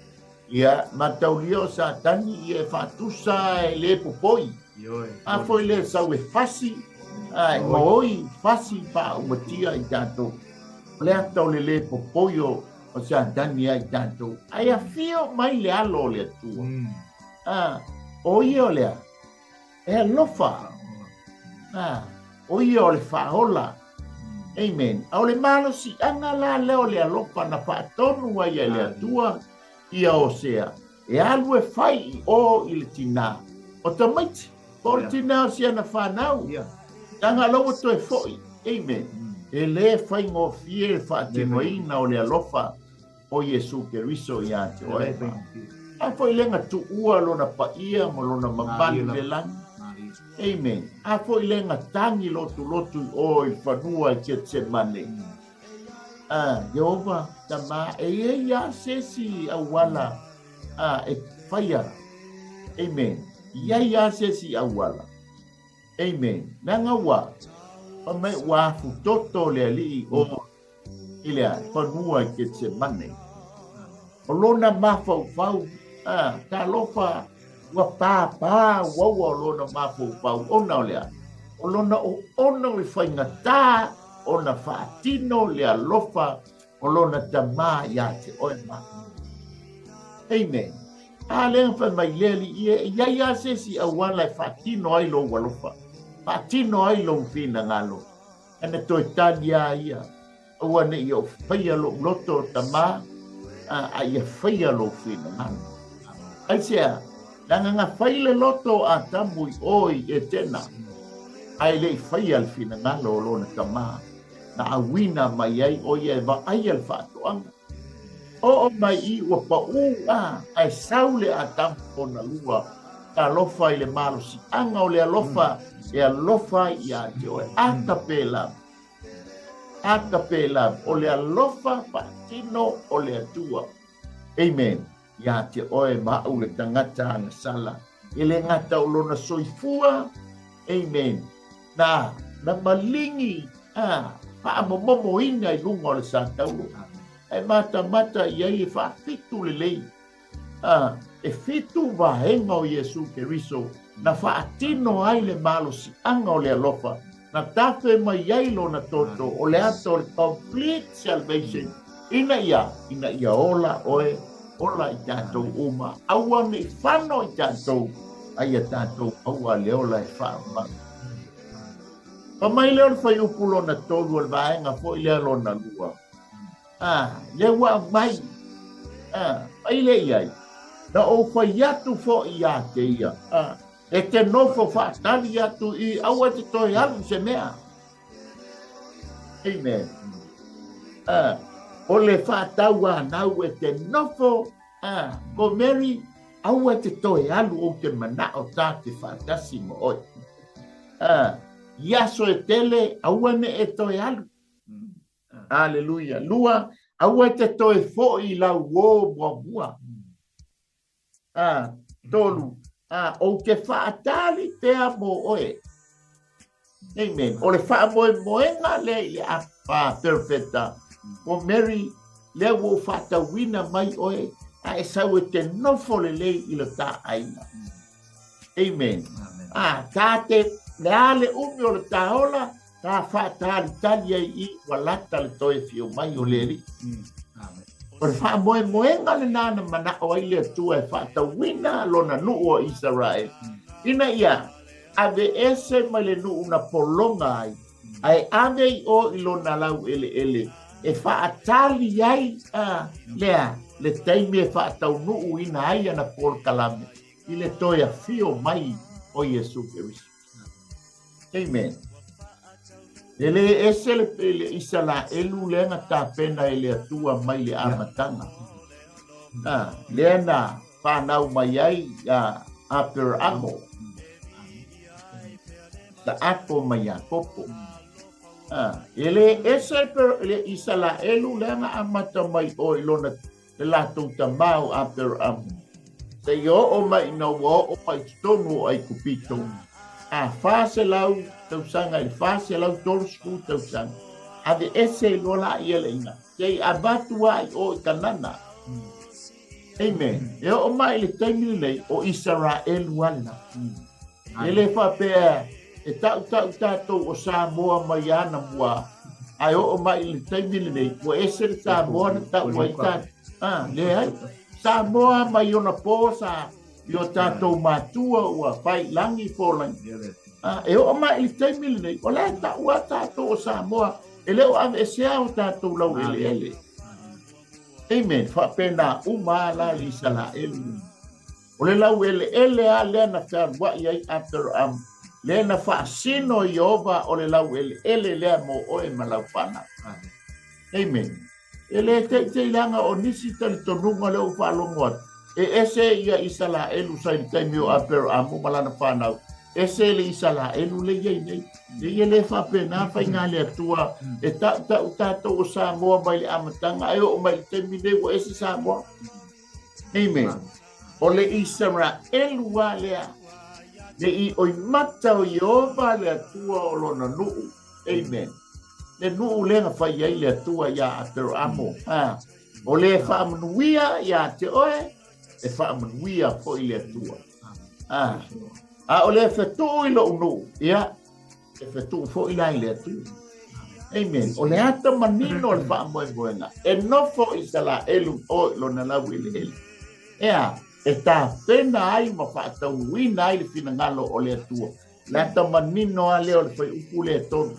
ia, mataulia o Satani ia e faatusa e le popoi. A foi le sau e fasi, a e maoi fasi faaumatia i tatou. O le ata o le le popoi o Satani ia i tatou. Ae afio mai le alo o le Atua. A, o ia o lea, e alofa. A, o ia o le faaola. Amen. A o le malosiaga la lea o le alofa na faatonu ai e le Atua ia Osea, e alu e fai i o i le tinā o tamaiti, po o le tinā o si ana fanau. Leaga la ua toe foi. Amen. E le faigofie le faatinoina o le alofa o Iesu Keriso ia te oe. A foi le ga tuua lona paia ma lona mamalu i le lagi. Amen. A foi le ga tagi lotulotu i o i fanua i Getsemane. A, Jehovah, Tama, e i ai a se isi auala a, e faia. Amen. I ai a se isi auala. Amen. Leaga ua, fai mai ua afutoto le Alii o i le fanua i Ketsemane. O lona mafaufau, a, talofa, ua pāpā uaua o lona mafaufau, ona o le a? O lona oona o le faigata ona faatino le alofa o lona Tama iā te oe ma. Amen. A lea na fai mai le Alii e, e i ai lava se isi auala e faatino ai lou alofa, faatino ai lou finagalo. Ana toe tali a ia, aua ne i ou faia lou loto, Tama, a ia faia lou finagalo. Aisea? Leaga na fai le loto o Atamu i o i Etena, ae le i faia le finagalo o lona Tama, na auina mai ai o ia e vaaia le faatoaga. Oo mai i ua paū a, ae sau le Atamu ona lua, talofa i le malosiaga o le alofa e alofa ai ia te oe. Agape love. Agape love. O le alofa faatino o le Atua. Amen. Ia te oe ma au le tagata agasala. E le gata o lona soifua. Amen. Na, na maligi, a, faamomomoina i luga o le sataulo. Ae matamata i ai e faafitu lelei. A, e fitu vaega o Iesu Keriso na faatino ai le malosiaga o le alofa, na tafe mai ai lona toto, o le ata o le complete salvation, ina ia, ina ia ola oe, ola i tatou uma, aua ne i fano i tatou, a ia tatou maua le ola e faamau. Fai mai lea o le fuaiupu lona tolu o le vaega foi lea lona lua. A, lea ua aumai. A, fai lea i ai. Na ou fai atu foi iā te ia. A, e te nofo faatali atu i, aua e te toe alu i se mea. Amen. A, o le faatauanau e te nofo, a, ko Mary, aua e te toe alu ou te manao ta te faatasi ma oe. A, i aso e tele, aua ne e toe alu. Aleluia. Lua, aua e te toe foi i lau uō muamua. A, tolu, a, ou te faatali pea mō oe. Amen. O le faamoemoega lea i le a perofeta o Mary, lea ua ou faatauina mai oe, a e sau e te nofo lelei i lo ta aiga. Amen. A, ta te, le a le umi o le ta ola, Ta faatalitali ai i ua lata le toe afio mai o le Alii. O le faamoemoega lenā na manao ai le Atua e faatauina lona nuu o Isaraele, ina ia aveese mai le nuu na pologa ai, ae ave i o i lona laueleele e faatali ai a lea le taimi e faataunuuina ai ana polokalame i le toe afio mai o Iesu Keriso. Amen. E le ese le, le Isalaelu lea na tapena e le Atua mai le amataga. Ah, lea na whanau mai ai a Aperamo. Ta ako mai Iakopo. Ah, e le ese le Isalaelu lea na amata mai o i lona le latou tamā o Aperamo, seia oo mai ina ua oo mai i totonu o Aikupito, a 400 tausaga i le 430 tausaga, aveese ai loa laia le iga, seia avatu lava i o i Kanana. Amen. E oo mai i le taimi lenei, o Isaraelu lava lena. E le faapea e taʻutaʻu tatou o Samoa mai anamua, ae oo mai i le taimi lenei, ua ese le Samoa na tau ai tatou. Ah, leai. Samoa mai ona pō sa i o tatou matua ua faiilagi folagi. Ah, e oo mai i le taimi lenei, o la e tau lava tatou o Samoa, e le o aveesea o tatou laueleele. Amen. Faapena uma lava la le Isalaelu. O le laueleele lava lea na fealuai ai Aperahama, lea na faasino e Ieova o le laueleele lea mo oe ma lau fanau. Amen. E le teitei leaga o nisi talitonuga lea ua faalogo atu, e ese ia Isalaelu sa i le taimi o Aperahama ma lana fanau, ese le Isalaelu le i ai nei. E ia le faapena faiga a le Atua e taʻutaʻu tatou o Samoa mai le amataga ae oo mai i le taimi nei ua ese Samoa. Amen. O le Isaraelu lava lea, le i oimata o Ieova le Atua o lona nuu. Amen. Le nuu lea na fai ai le Atua iā Aperamo. Ha. O le faamanuia iā te oe, e faamanuia foi le Atua. Ha. A o le fetuu i lou nuu, ia, e fetuu foi la i le Atua. Amen. O le ata manino o le faamoemoega, e nofo Isaraelu o i lona laueleele. Ea, e tapena ai ma faataunuuina ai le finagalo o le Atua. Le ata manino lava lea o le fuaiupu lea e tolu.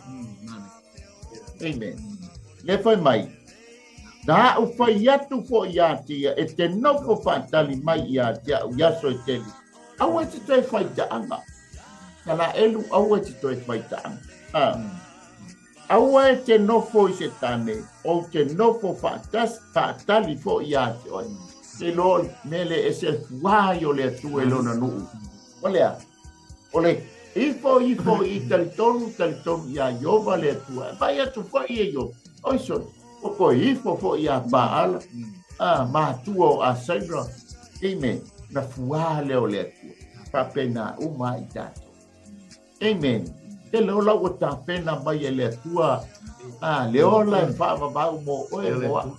Amen. Le fai mai, Na au fai atu foi iā te ia, e te nofo faatali mai iā te au i aso e tele. Aua e te toe fai taʻaga. Salaelu, aua e te toe fai taʻaga. A. Aua e te nofo i se tane, ou te nofo faatas, faatali foi iā te oe. Te iloa o le mea lea e ese le fuā i o le Atua i lona nuu. O le a? O le ifo ifo i talitonu, talitonu iā Ieova le Atua. E fai atu foi e Ioba, Oi sole, ua toe ifo foi iā Paala. A, matua o Asaira, amen, na fuā lea o le Atua. Faapena uma ai tatou. Amen. Tele ola ua tapena mai e le Atua, a, le ola e faavavau mo oe mo a'u.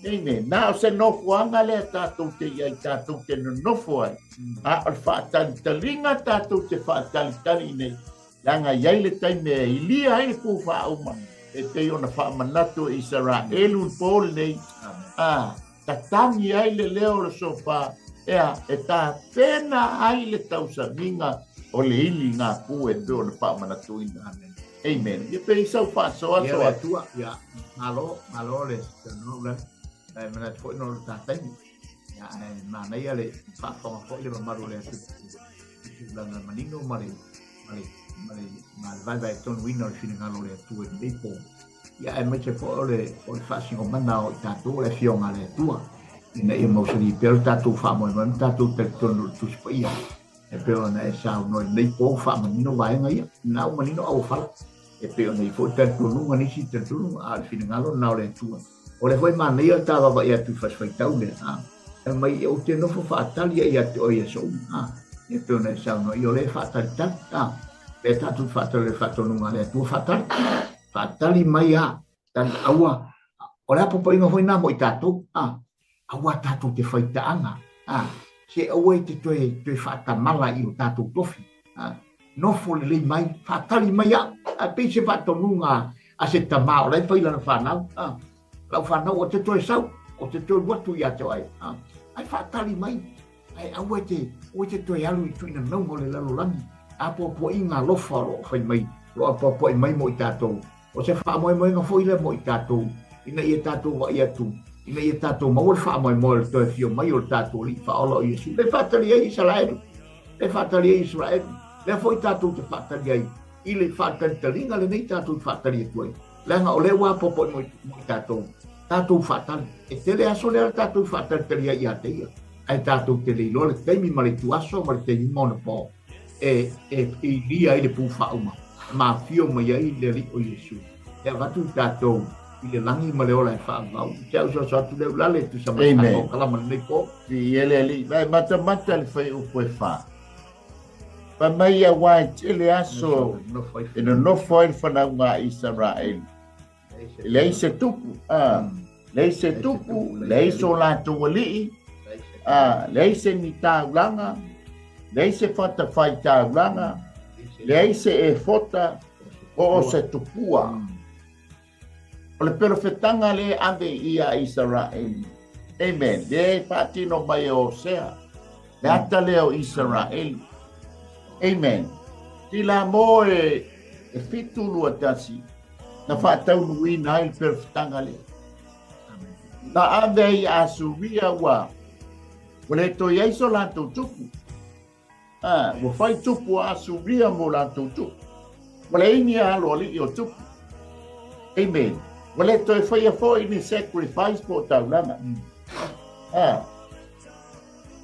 Amen. Na o se nofoaga lea tatou te i ai, tatou te nonofo ai. A o le faatalitaliga tatou te faatalitali nei, leaga i ai le taimi e ilia ai le pū faauma, e pei ona faamanatu e Isaraelu le pō lenei, a, tatagi ai le leo o le sofa, ea, e tapena ai le tausamiga o le ili ngā pū e pei ona faamanatuina. Amen. Amen. Ia pei sau faasoasoa. Ia le Atua, ia, malo, malo le saunoa Ulani. E manatu foi no le ta taimi. Ia, e manaia le faafofoga foi le mamalu o le atunuu i tulaga manino ma le, ma le, ma le, ma le vaevae tonuina o le finagalo o le Atua i lenei po. Ia, aemaise foi o le, o le faasigomana o i tatou o le Afioga a le Atua, ina ia mausali pea lo tatou faamoemoe ma tatou talitonu i le Tusi Paia. E pei ona e saunoa i lenei po, faamanino vaega ia, na ua manino auofala. E pei ona i foi talitonuga nisi talitonuga, a o le finagalo lena o le Atua. O lea foi e manaia le ta vaavaai atu i le fasifaitau lea, a. Fai mai, ou te nofo faatali ai ia te oe i aso uma, a. E pei ona e saunoa, ia o lea e faatalitali, a. Lea tatou te faatali i le faatonuga a le Atua, faatali. Faatali mai a, tali, aua, o le a popoiga foi lena mo i tatou, a. Aua tatou te faitaaga, a. Se aua e te toe, toe faatamala i o tatou tofi, a. Nofo lelei mai, faatali mai au, a pei se faatonuga a se tama o la e fai lana fanau, a. Lau fanau o te toe sau, o te toe alu atu ia te oe, a. Ai faatali mai, ai aua e te, aua e te toe alu i tuina nauga o le lalolagi, apoapoaiga alofa o lo o fai mai, o lo o apoapoai mai mo i tatou. O se faamoemoega foi lea mo i tatou, ina ia tatou vaai atu, ina ia tatou maua le faamoemoe o le toe afio mai o le tatou Alii Faaola o Iesu. Lea e faatali ai Isaraelu, lea e faatali ai Isaraelu, lea foi tatou te faatali ai i le faatalitaliga lenei tatou te faatali atu ai. Leaga o lea ua apoapoai mo i tatou, tatou faatali. E tele aso lea tatou faatalitali ai ia te ia, ae tatou te le iloa le taimi ma le ituaso ma le taimi ma ona po e ilia ai le pū faauma, e mafio mai ai le Alii o Iesu, e avatu i tatou i le lagi ma le ola e faavavau. Ou te ausoaso atu lea ulale e tusa ma le tatou kalama i lenei po. Viia le Alii. Vai matamata le fuaiupu e fa. Fai mai auā e tele aso e nonofo ai le fanauga a Isaraelu. E leai se tupu, a, leai se tupu, leai so latou alii, a, leai se ni taulaga, leai se fatafaitaulaga, leai se efota, po o se tupua. O le perofetaga lea e ave i a Isaraelu. Amen. Lea e faatino mai e Hosea. Le ata lea o Isaraelu. Amen. Tila mo e 7:21 na faataunuuina ai le perofetaga lea. Na ave ai i Asuria ua le toe ai so latou tupu. Ah, ua fai tupu a Asuria mo latou tupu. Ua leai ni alo alii o tupu. Amen. Ua le toe faia foi ni sacrifice po o taulaga. Ah.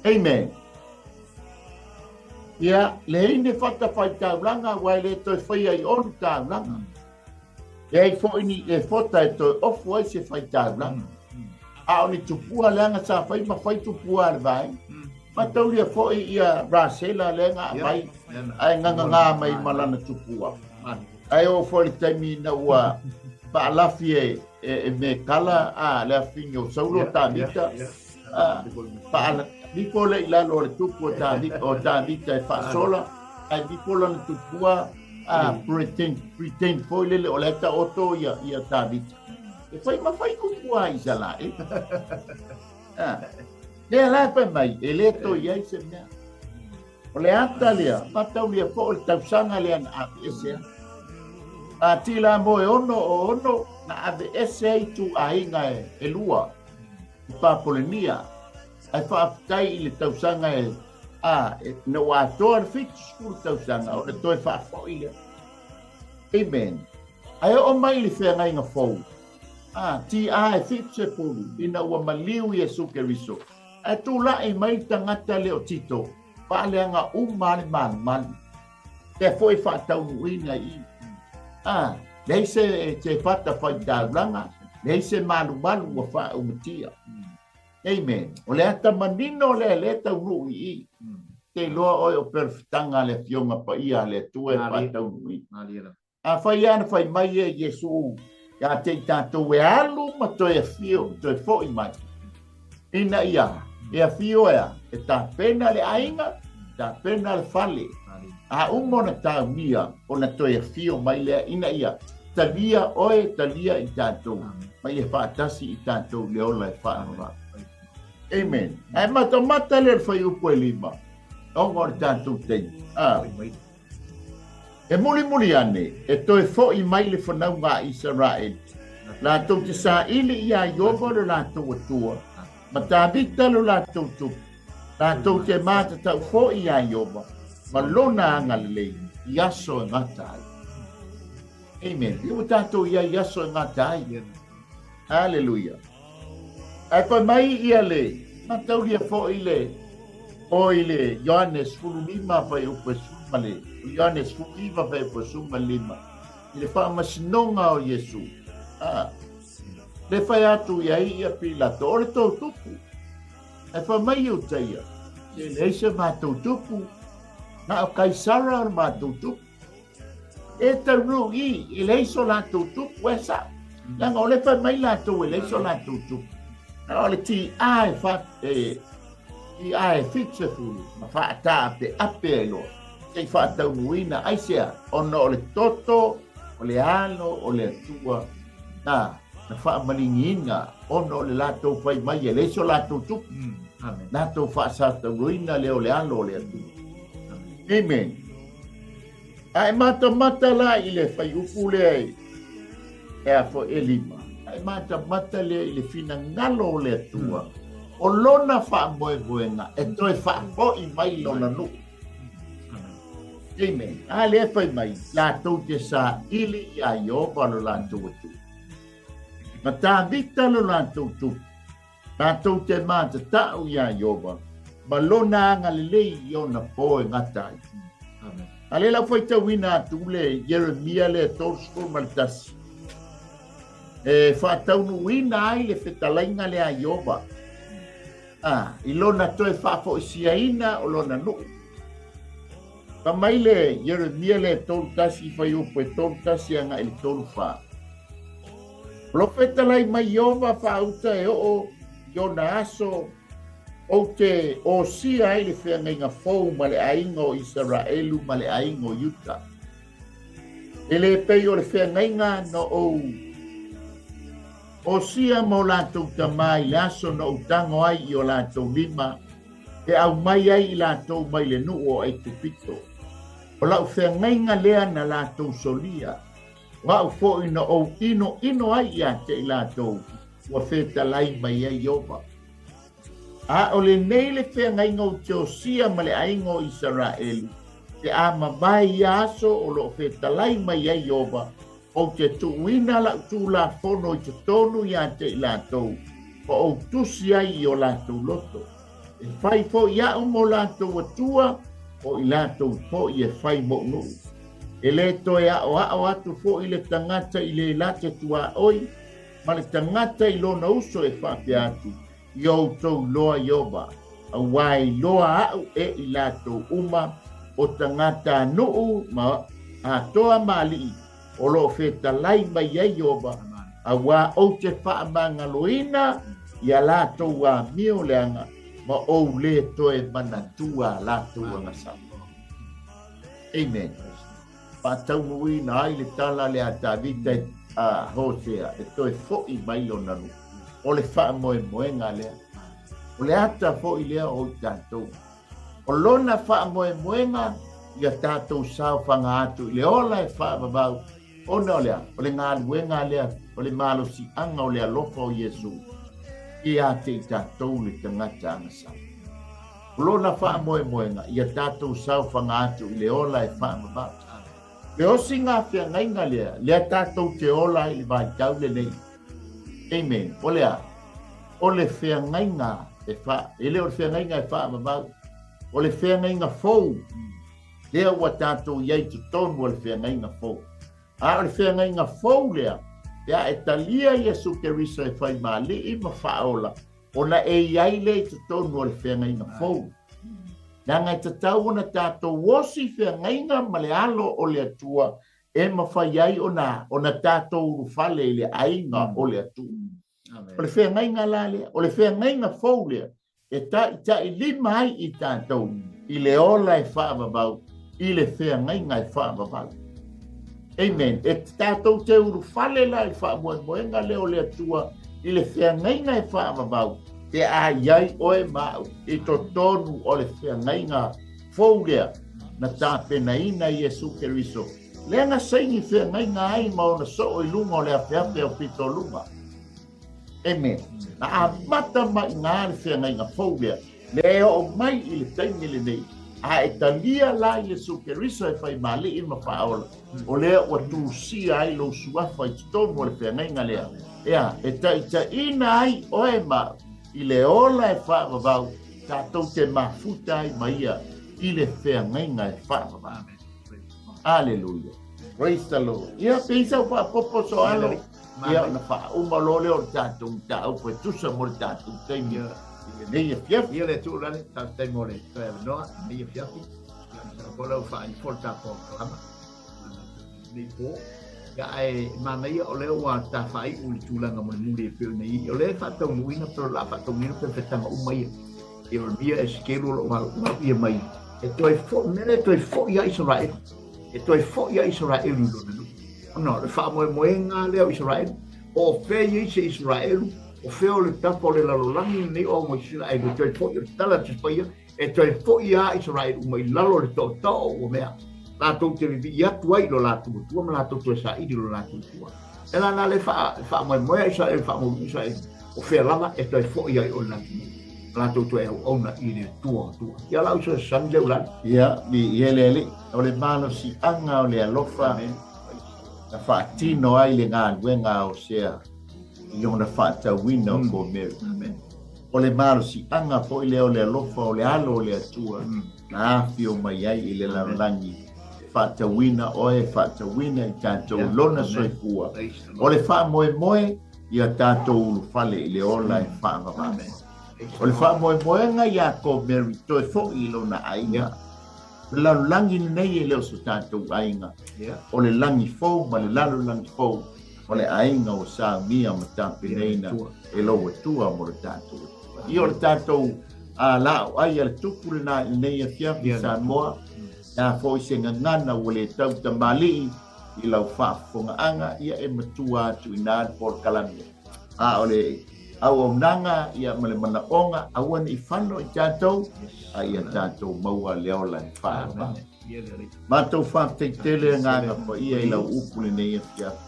Amen. Ia, leai ni fatafaitaulaga aua e le toe faia i o ni taulaga. Leai foi ni efota e toe ofu ai se faitaulaga. A o ni tupua leaga sa fai ma fai tupua a le vaega. Mataulia foi ia Rasela lea na aumai ae ngagagā mai ma lana tupua. Ae oo foi i le taimi ina ua faalafi e, e, e Mekala a le afine o Saulo Tavita, a, faanifo lea i lalo o le tupu o Tavita, o Tavita e faasola, ae nifo lana tupua a pretend, pretend foi lele o la e taoto ia, ia Tavita. E fai ma fai tupua a Isalaele. A, lea la e fai mai, e le toe i ai se mea. O le ata lea, mataulia foi o le tausaga lea na aveese ai. A tila mo e ono o ono, na aveese ai ituaiga e, e lua i Papolenia. Ae faafetai i le tausaga e, a, e, na ua atoa le 70 tausaga, o le toe faafoi lea. Amen. Ae oo mai i le feagaiga fou, a, TA e 70, ina ua maliu Iesu Keriso, ae tulai mai le tagata lea o Tito, faaleaga uma lava le malumalu. Lea foi e faataunuuina i i. A, leai se, se fatafaitaulaga, leai se malumalu ua faaumatia. Amen. O le ata manino lea e lē taunuu i i. Te iloa oe o perofetaga a le Afioga Paia a le Atua e faataunuuina. Afai lava na fai mai e Iesu ia te i tatou e alu ma toe afio, toe fo'i mai, ina ia e afio e a, e tapena le aiga, tapena le fale, a uma ona taunia, ona toe afio mai lea ina ia talia oe, talia i tatou, ma ia faatasi i tatou i le ola e faavavau. Amen. Ae matamata lea i le fuaiupu e 5, ona o le tatou taimi. Ah. E mulimuli ane, e toe foʻi mai le fanauga a Isaraele, latou te saili iā Ieova lo latou Atua, ma Tavita lo latou Tupu, latou te matatau foʻi iā Ieova ma lona agalelei i aso e gata ai. Amen. Ia ua tatou i ai i aso e gata ai. Haleluia. Ae fai mai ia le mataulia foʻi le o i le Ioane 15 fuaiupu e 10 ma le Ioane 19 fuaiupu e 15 i le faamasinoga o Iesu. A, le fai atu i ai ia Pilato, o le tou tupu. Ae fai mai Iutaia, se leai se matou tupu, na o Kaisara o le matou tupu. E taunuu i, e leai so latou tupu, e sa'o. Leaga o lea fai mai latou e leai so latou tupu. A o le TA e fa, e, TA e 70 ma faataapeape ai loa se i faataunuuina. Aisea? Ona o le toto, o le alo o le Atua na, na faamaligiina ona o le latou fai mai e leai so latou tupu. Amen. Latou faasatauloina lea o le alo o le Atua. Amen. A e matamata la i le fuaiupu lea e a foi e 5, a e matamata lea i le finagalo o le Atua, o lona faamoemoega e toe faafoi mai lona nuu. Amen. A lea fai mai, latou te saili iā Ieova lo latou Atua, ma Tavita lo latou Tupu, latou te matatau iā Ieova ma lona agalelei i ona po e gata ai. Amen. A lea la ua faitauina atu le Ieremia lea 31, e faataunuuina ai le fetalaiga lea a Ieova, a, i lona toe faafoisiaina o lona nuu. Fai mai le Ieremia lea 31 fuaiupu e 31 agai i le 34. O lo fetalai mai Ieova faauta e oo i ona aso ou te osia ai le feagaiga fou ma le aiga o Isaraelu ma le aiga o Iuta. E le pei o le feagaiga na ou osia ma o latou tamā i le aso na ou tago ai i o latou lima e aumai ai i latou mai le nuu o Aikupito. O lau feagaiga lea na latou solia, o a'u foʻi na ou inoino ai ia te i latou ua fetalai mai ai Ieova. A o lenei le feagaiga ou te osia ma le aiga o Isaraelu, pe a mavae ia aso o lo o fetalai mai ai Ieova, ou te tuuina la'u Tulafono i totonu ia te i latou, ma ou tusi ai i o latou loto. E fai foi a'u mo latou Atua, o i latou foi e fai mo'u nuu. E lē toe aʻoaʻo atu foʻi le tagata i le late tuaoi, ma le tagata i lona uso e faapea atu, I outou loa Ieova, auā e iloa aʻu e i latou uma o tagata nuu ma atoa ma alii o lo o fetalai mai ai Ieova, auā ou te faamagaloina ia latou amio leaga ma ou lē toe manatua a latou agasala. Amen. Faataunuuina ai le tala lea a Tavita a Hosea e toe foʻi mai lona nuu. O le faamoemoega lea. O le ata foʻi lea o i tatou. O lona faamoemoega ia tatou saofaga atu i le ola e faavavau, ona o le a? O le galuega lea, o le malosiaga o le alofa o Iesu ia te i tatou le tagata agasala. O lona faamoemoega ia tatou saofaga atu i le ola e faavavau. Le osiga feagaiga lea, lea tatou te ola ai i le vaitau lenei. Amen. O le a? O le feagaiga e fa, e le o le feagaiga e faavavau, o le feagaiga fou, lea ua tatou i ai i totonu o le feagaiga fou. A o le feagaiga fou lea, pe a e talia Iesu Keriso e fai ma Alii ma Faaola, Ona e i ai lea i totonu o le feagaiga fou. Leaga e tatau ona tatou osi feagaiga ma le alo o le Atua e mafai ai ona ona tatou ulufale i le aiga o le Atua. O le feagaiga la lea, o le feagaiga fou lea e taitailima ai i tatou i le ola e faavavau, i le feagaiga e faavavau. Amen. E tatou te ulufale la i le faamoemoega lea o le Atua i le feagaiga e faavavau, pe a i ai oe ma au i totonu o le feagaiga fou lea na tapenaina e Iesu Keriso, lea na saini feagaiga ai ma ona soo i luga o le afeafe o pitoluga. Amen. Na amata mai i ina le feagaiga fou lea, lea e oo mai i le taimi lenei, a e talia la Iesu Keriso e fai ma Alii ma Faaola, o lea ua tusia ai lou suafa i totonu o le feagaiga lea, ea, e taitaiina ai oe ma au i le ola e faavavau, tatou te mafuta ai ma ia i le feagaiga e faavavau. Aleluia. Praise the Lord. Ia, pei sau faapopo soalo. Ia, ona faauma loa lea o le tatou mataupu e tusa mo le tatou taimi i lenei afiafi. Ia le Atua lale, faafetai mo le toe avanoa i lenei afiafi. Ia, masalo foi o lea ua faaifo le tatou kalama lenei po. Ia, ae manaia o lea ua tafaai'u i le tulaga mulimuli e pei ona i ai. O lea e faataunuuina pe o le a faataunuuina pefetaga uma ia. Ia o le mea e sikelu o lo o vauia mai e toe foi, mea lea e toe foi a Isaraelu. E toe foi a Isaraelu i lona nuu. Ona o le faamoemoega lea o Isaraelu, po o fea i ai se Isaraelu, o fea o le tafa o le lalolagi lenei o au mai Isaraelu, e toe foi, o le tala a le Tusi Paia, e toe foi a Isaraelu uma i lalo o le tootoo o ua mea, latou te vivii atu ai i lo latou Atua ma latou toe saili i lo latou Atua. E la na le faamoemoe a Isaraelu, faamoemoe Isaraelu, o fea lava e toe foi ai o le latou nuu, latou toe auauna i le Atua o Atua. Ia lau fesoasoani lea ulani. Ia, viia le Alii, o le malosiaga o le alofa na faatino ai le galuega a Hosea i lona faatauina o Gomeri. O le malosiaga foi lea o le alofa o le Alo o le Atua na afio mai ai i le lalolagi e faatauina oe, e faatauina i tatou lona soifua. O le faamoemoe ia tatou ulufale i le ola e faavavau. O le faamoemoega iā Gomeri toe foi i lona aiga. O le lalolagi lenei e le o so tatou aiga. O le lagi fou ma le lalolagi fou o le aiga ua saunia ma tapenaina e lou Atua mo le tatou Atua. Ia o le tatou laau ai a le tupu lena i lenei afiafi Samoa, le a foi se gagana ua le tau tamalii i lau faafofogaaga, ia e matua atu i ina le polokalame. A o le auaunaga ia ma le manaoga, aua ne i fano i tatou, a ia tatou maua le ola e faavavau. Matou faafetai tele agaga paia i lau upu lenei afiafi.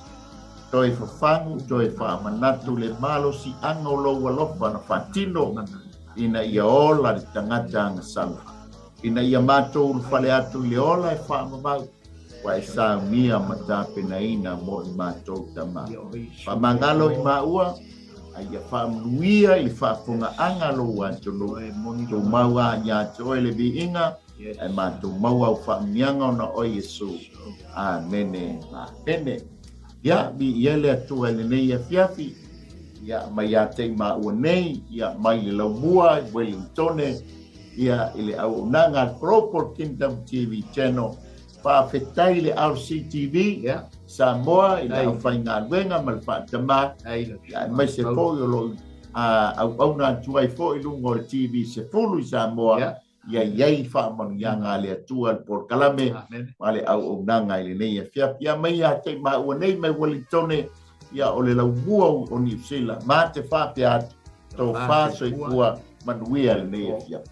Toe fafagu, toe faamanatu le malosiaga o lou alofa na faatino ina ia ola le tagata agasala, ina ia matou ulufale atu i le ola e faavavau, ua e saunia ma tapenaina mo i matou tama. Faamagalo i maua, a ia faamanuia i le faafofogaaga a lou atunuu. Tumau a ia te oe le viiga, ae matou maua au faamanuiaga ona oe Iesu. Amene. Amene. Ia, viia le Atua i lenei afiafi, ia, mai ia te i maua nei, ia, mai le laumua i Wellingtone, ia, i le auaunaga a le Global Kingdom TV Channel. Faafetai i le RCTV Samoa i le aufaigaluega ma le faatama, ia, aemaise foi o lo o auauna atu ai foi i luga o le TV 10 i Samoa, ia i ai faamanuiaga a le Atua i le polokalame ma le auaunaga i lenei afiafi. Ia mai ia te i maua nei mai Wellingtone, ia o le laumua o Niu Sila, ma te faapea atu, tofa soifua manuia lenei afiafi.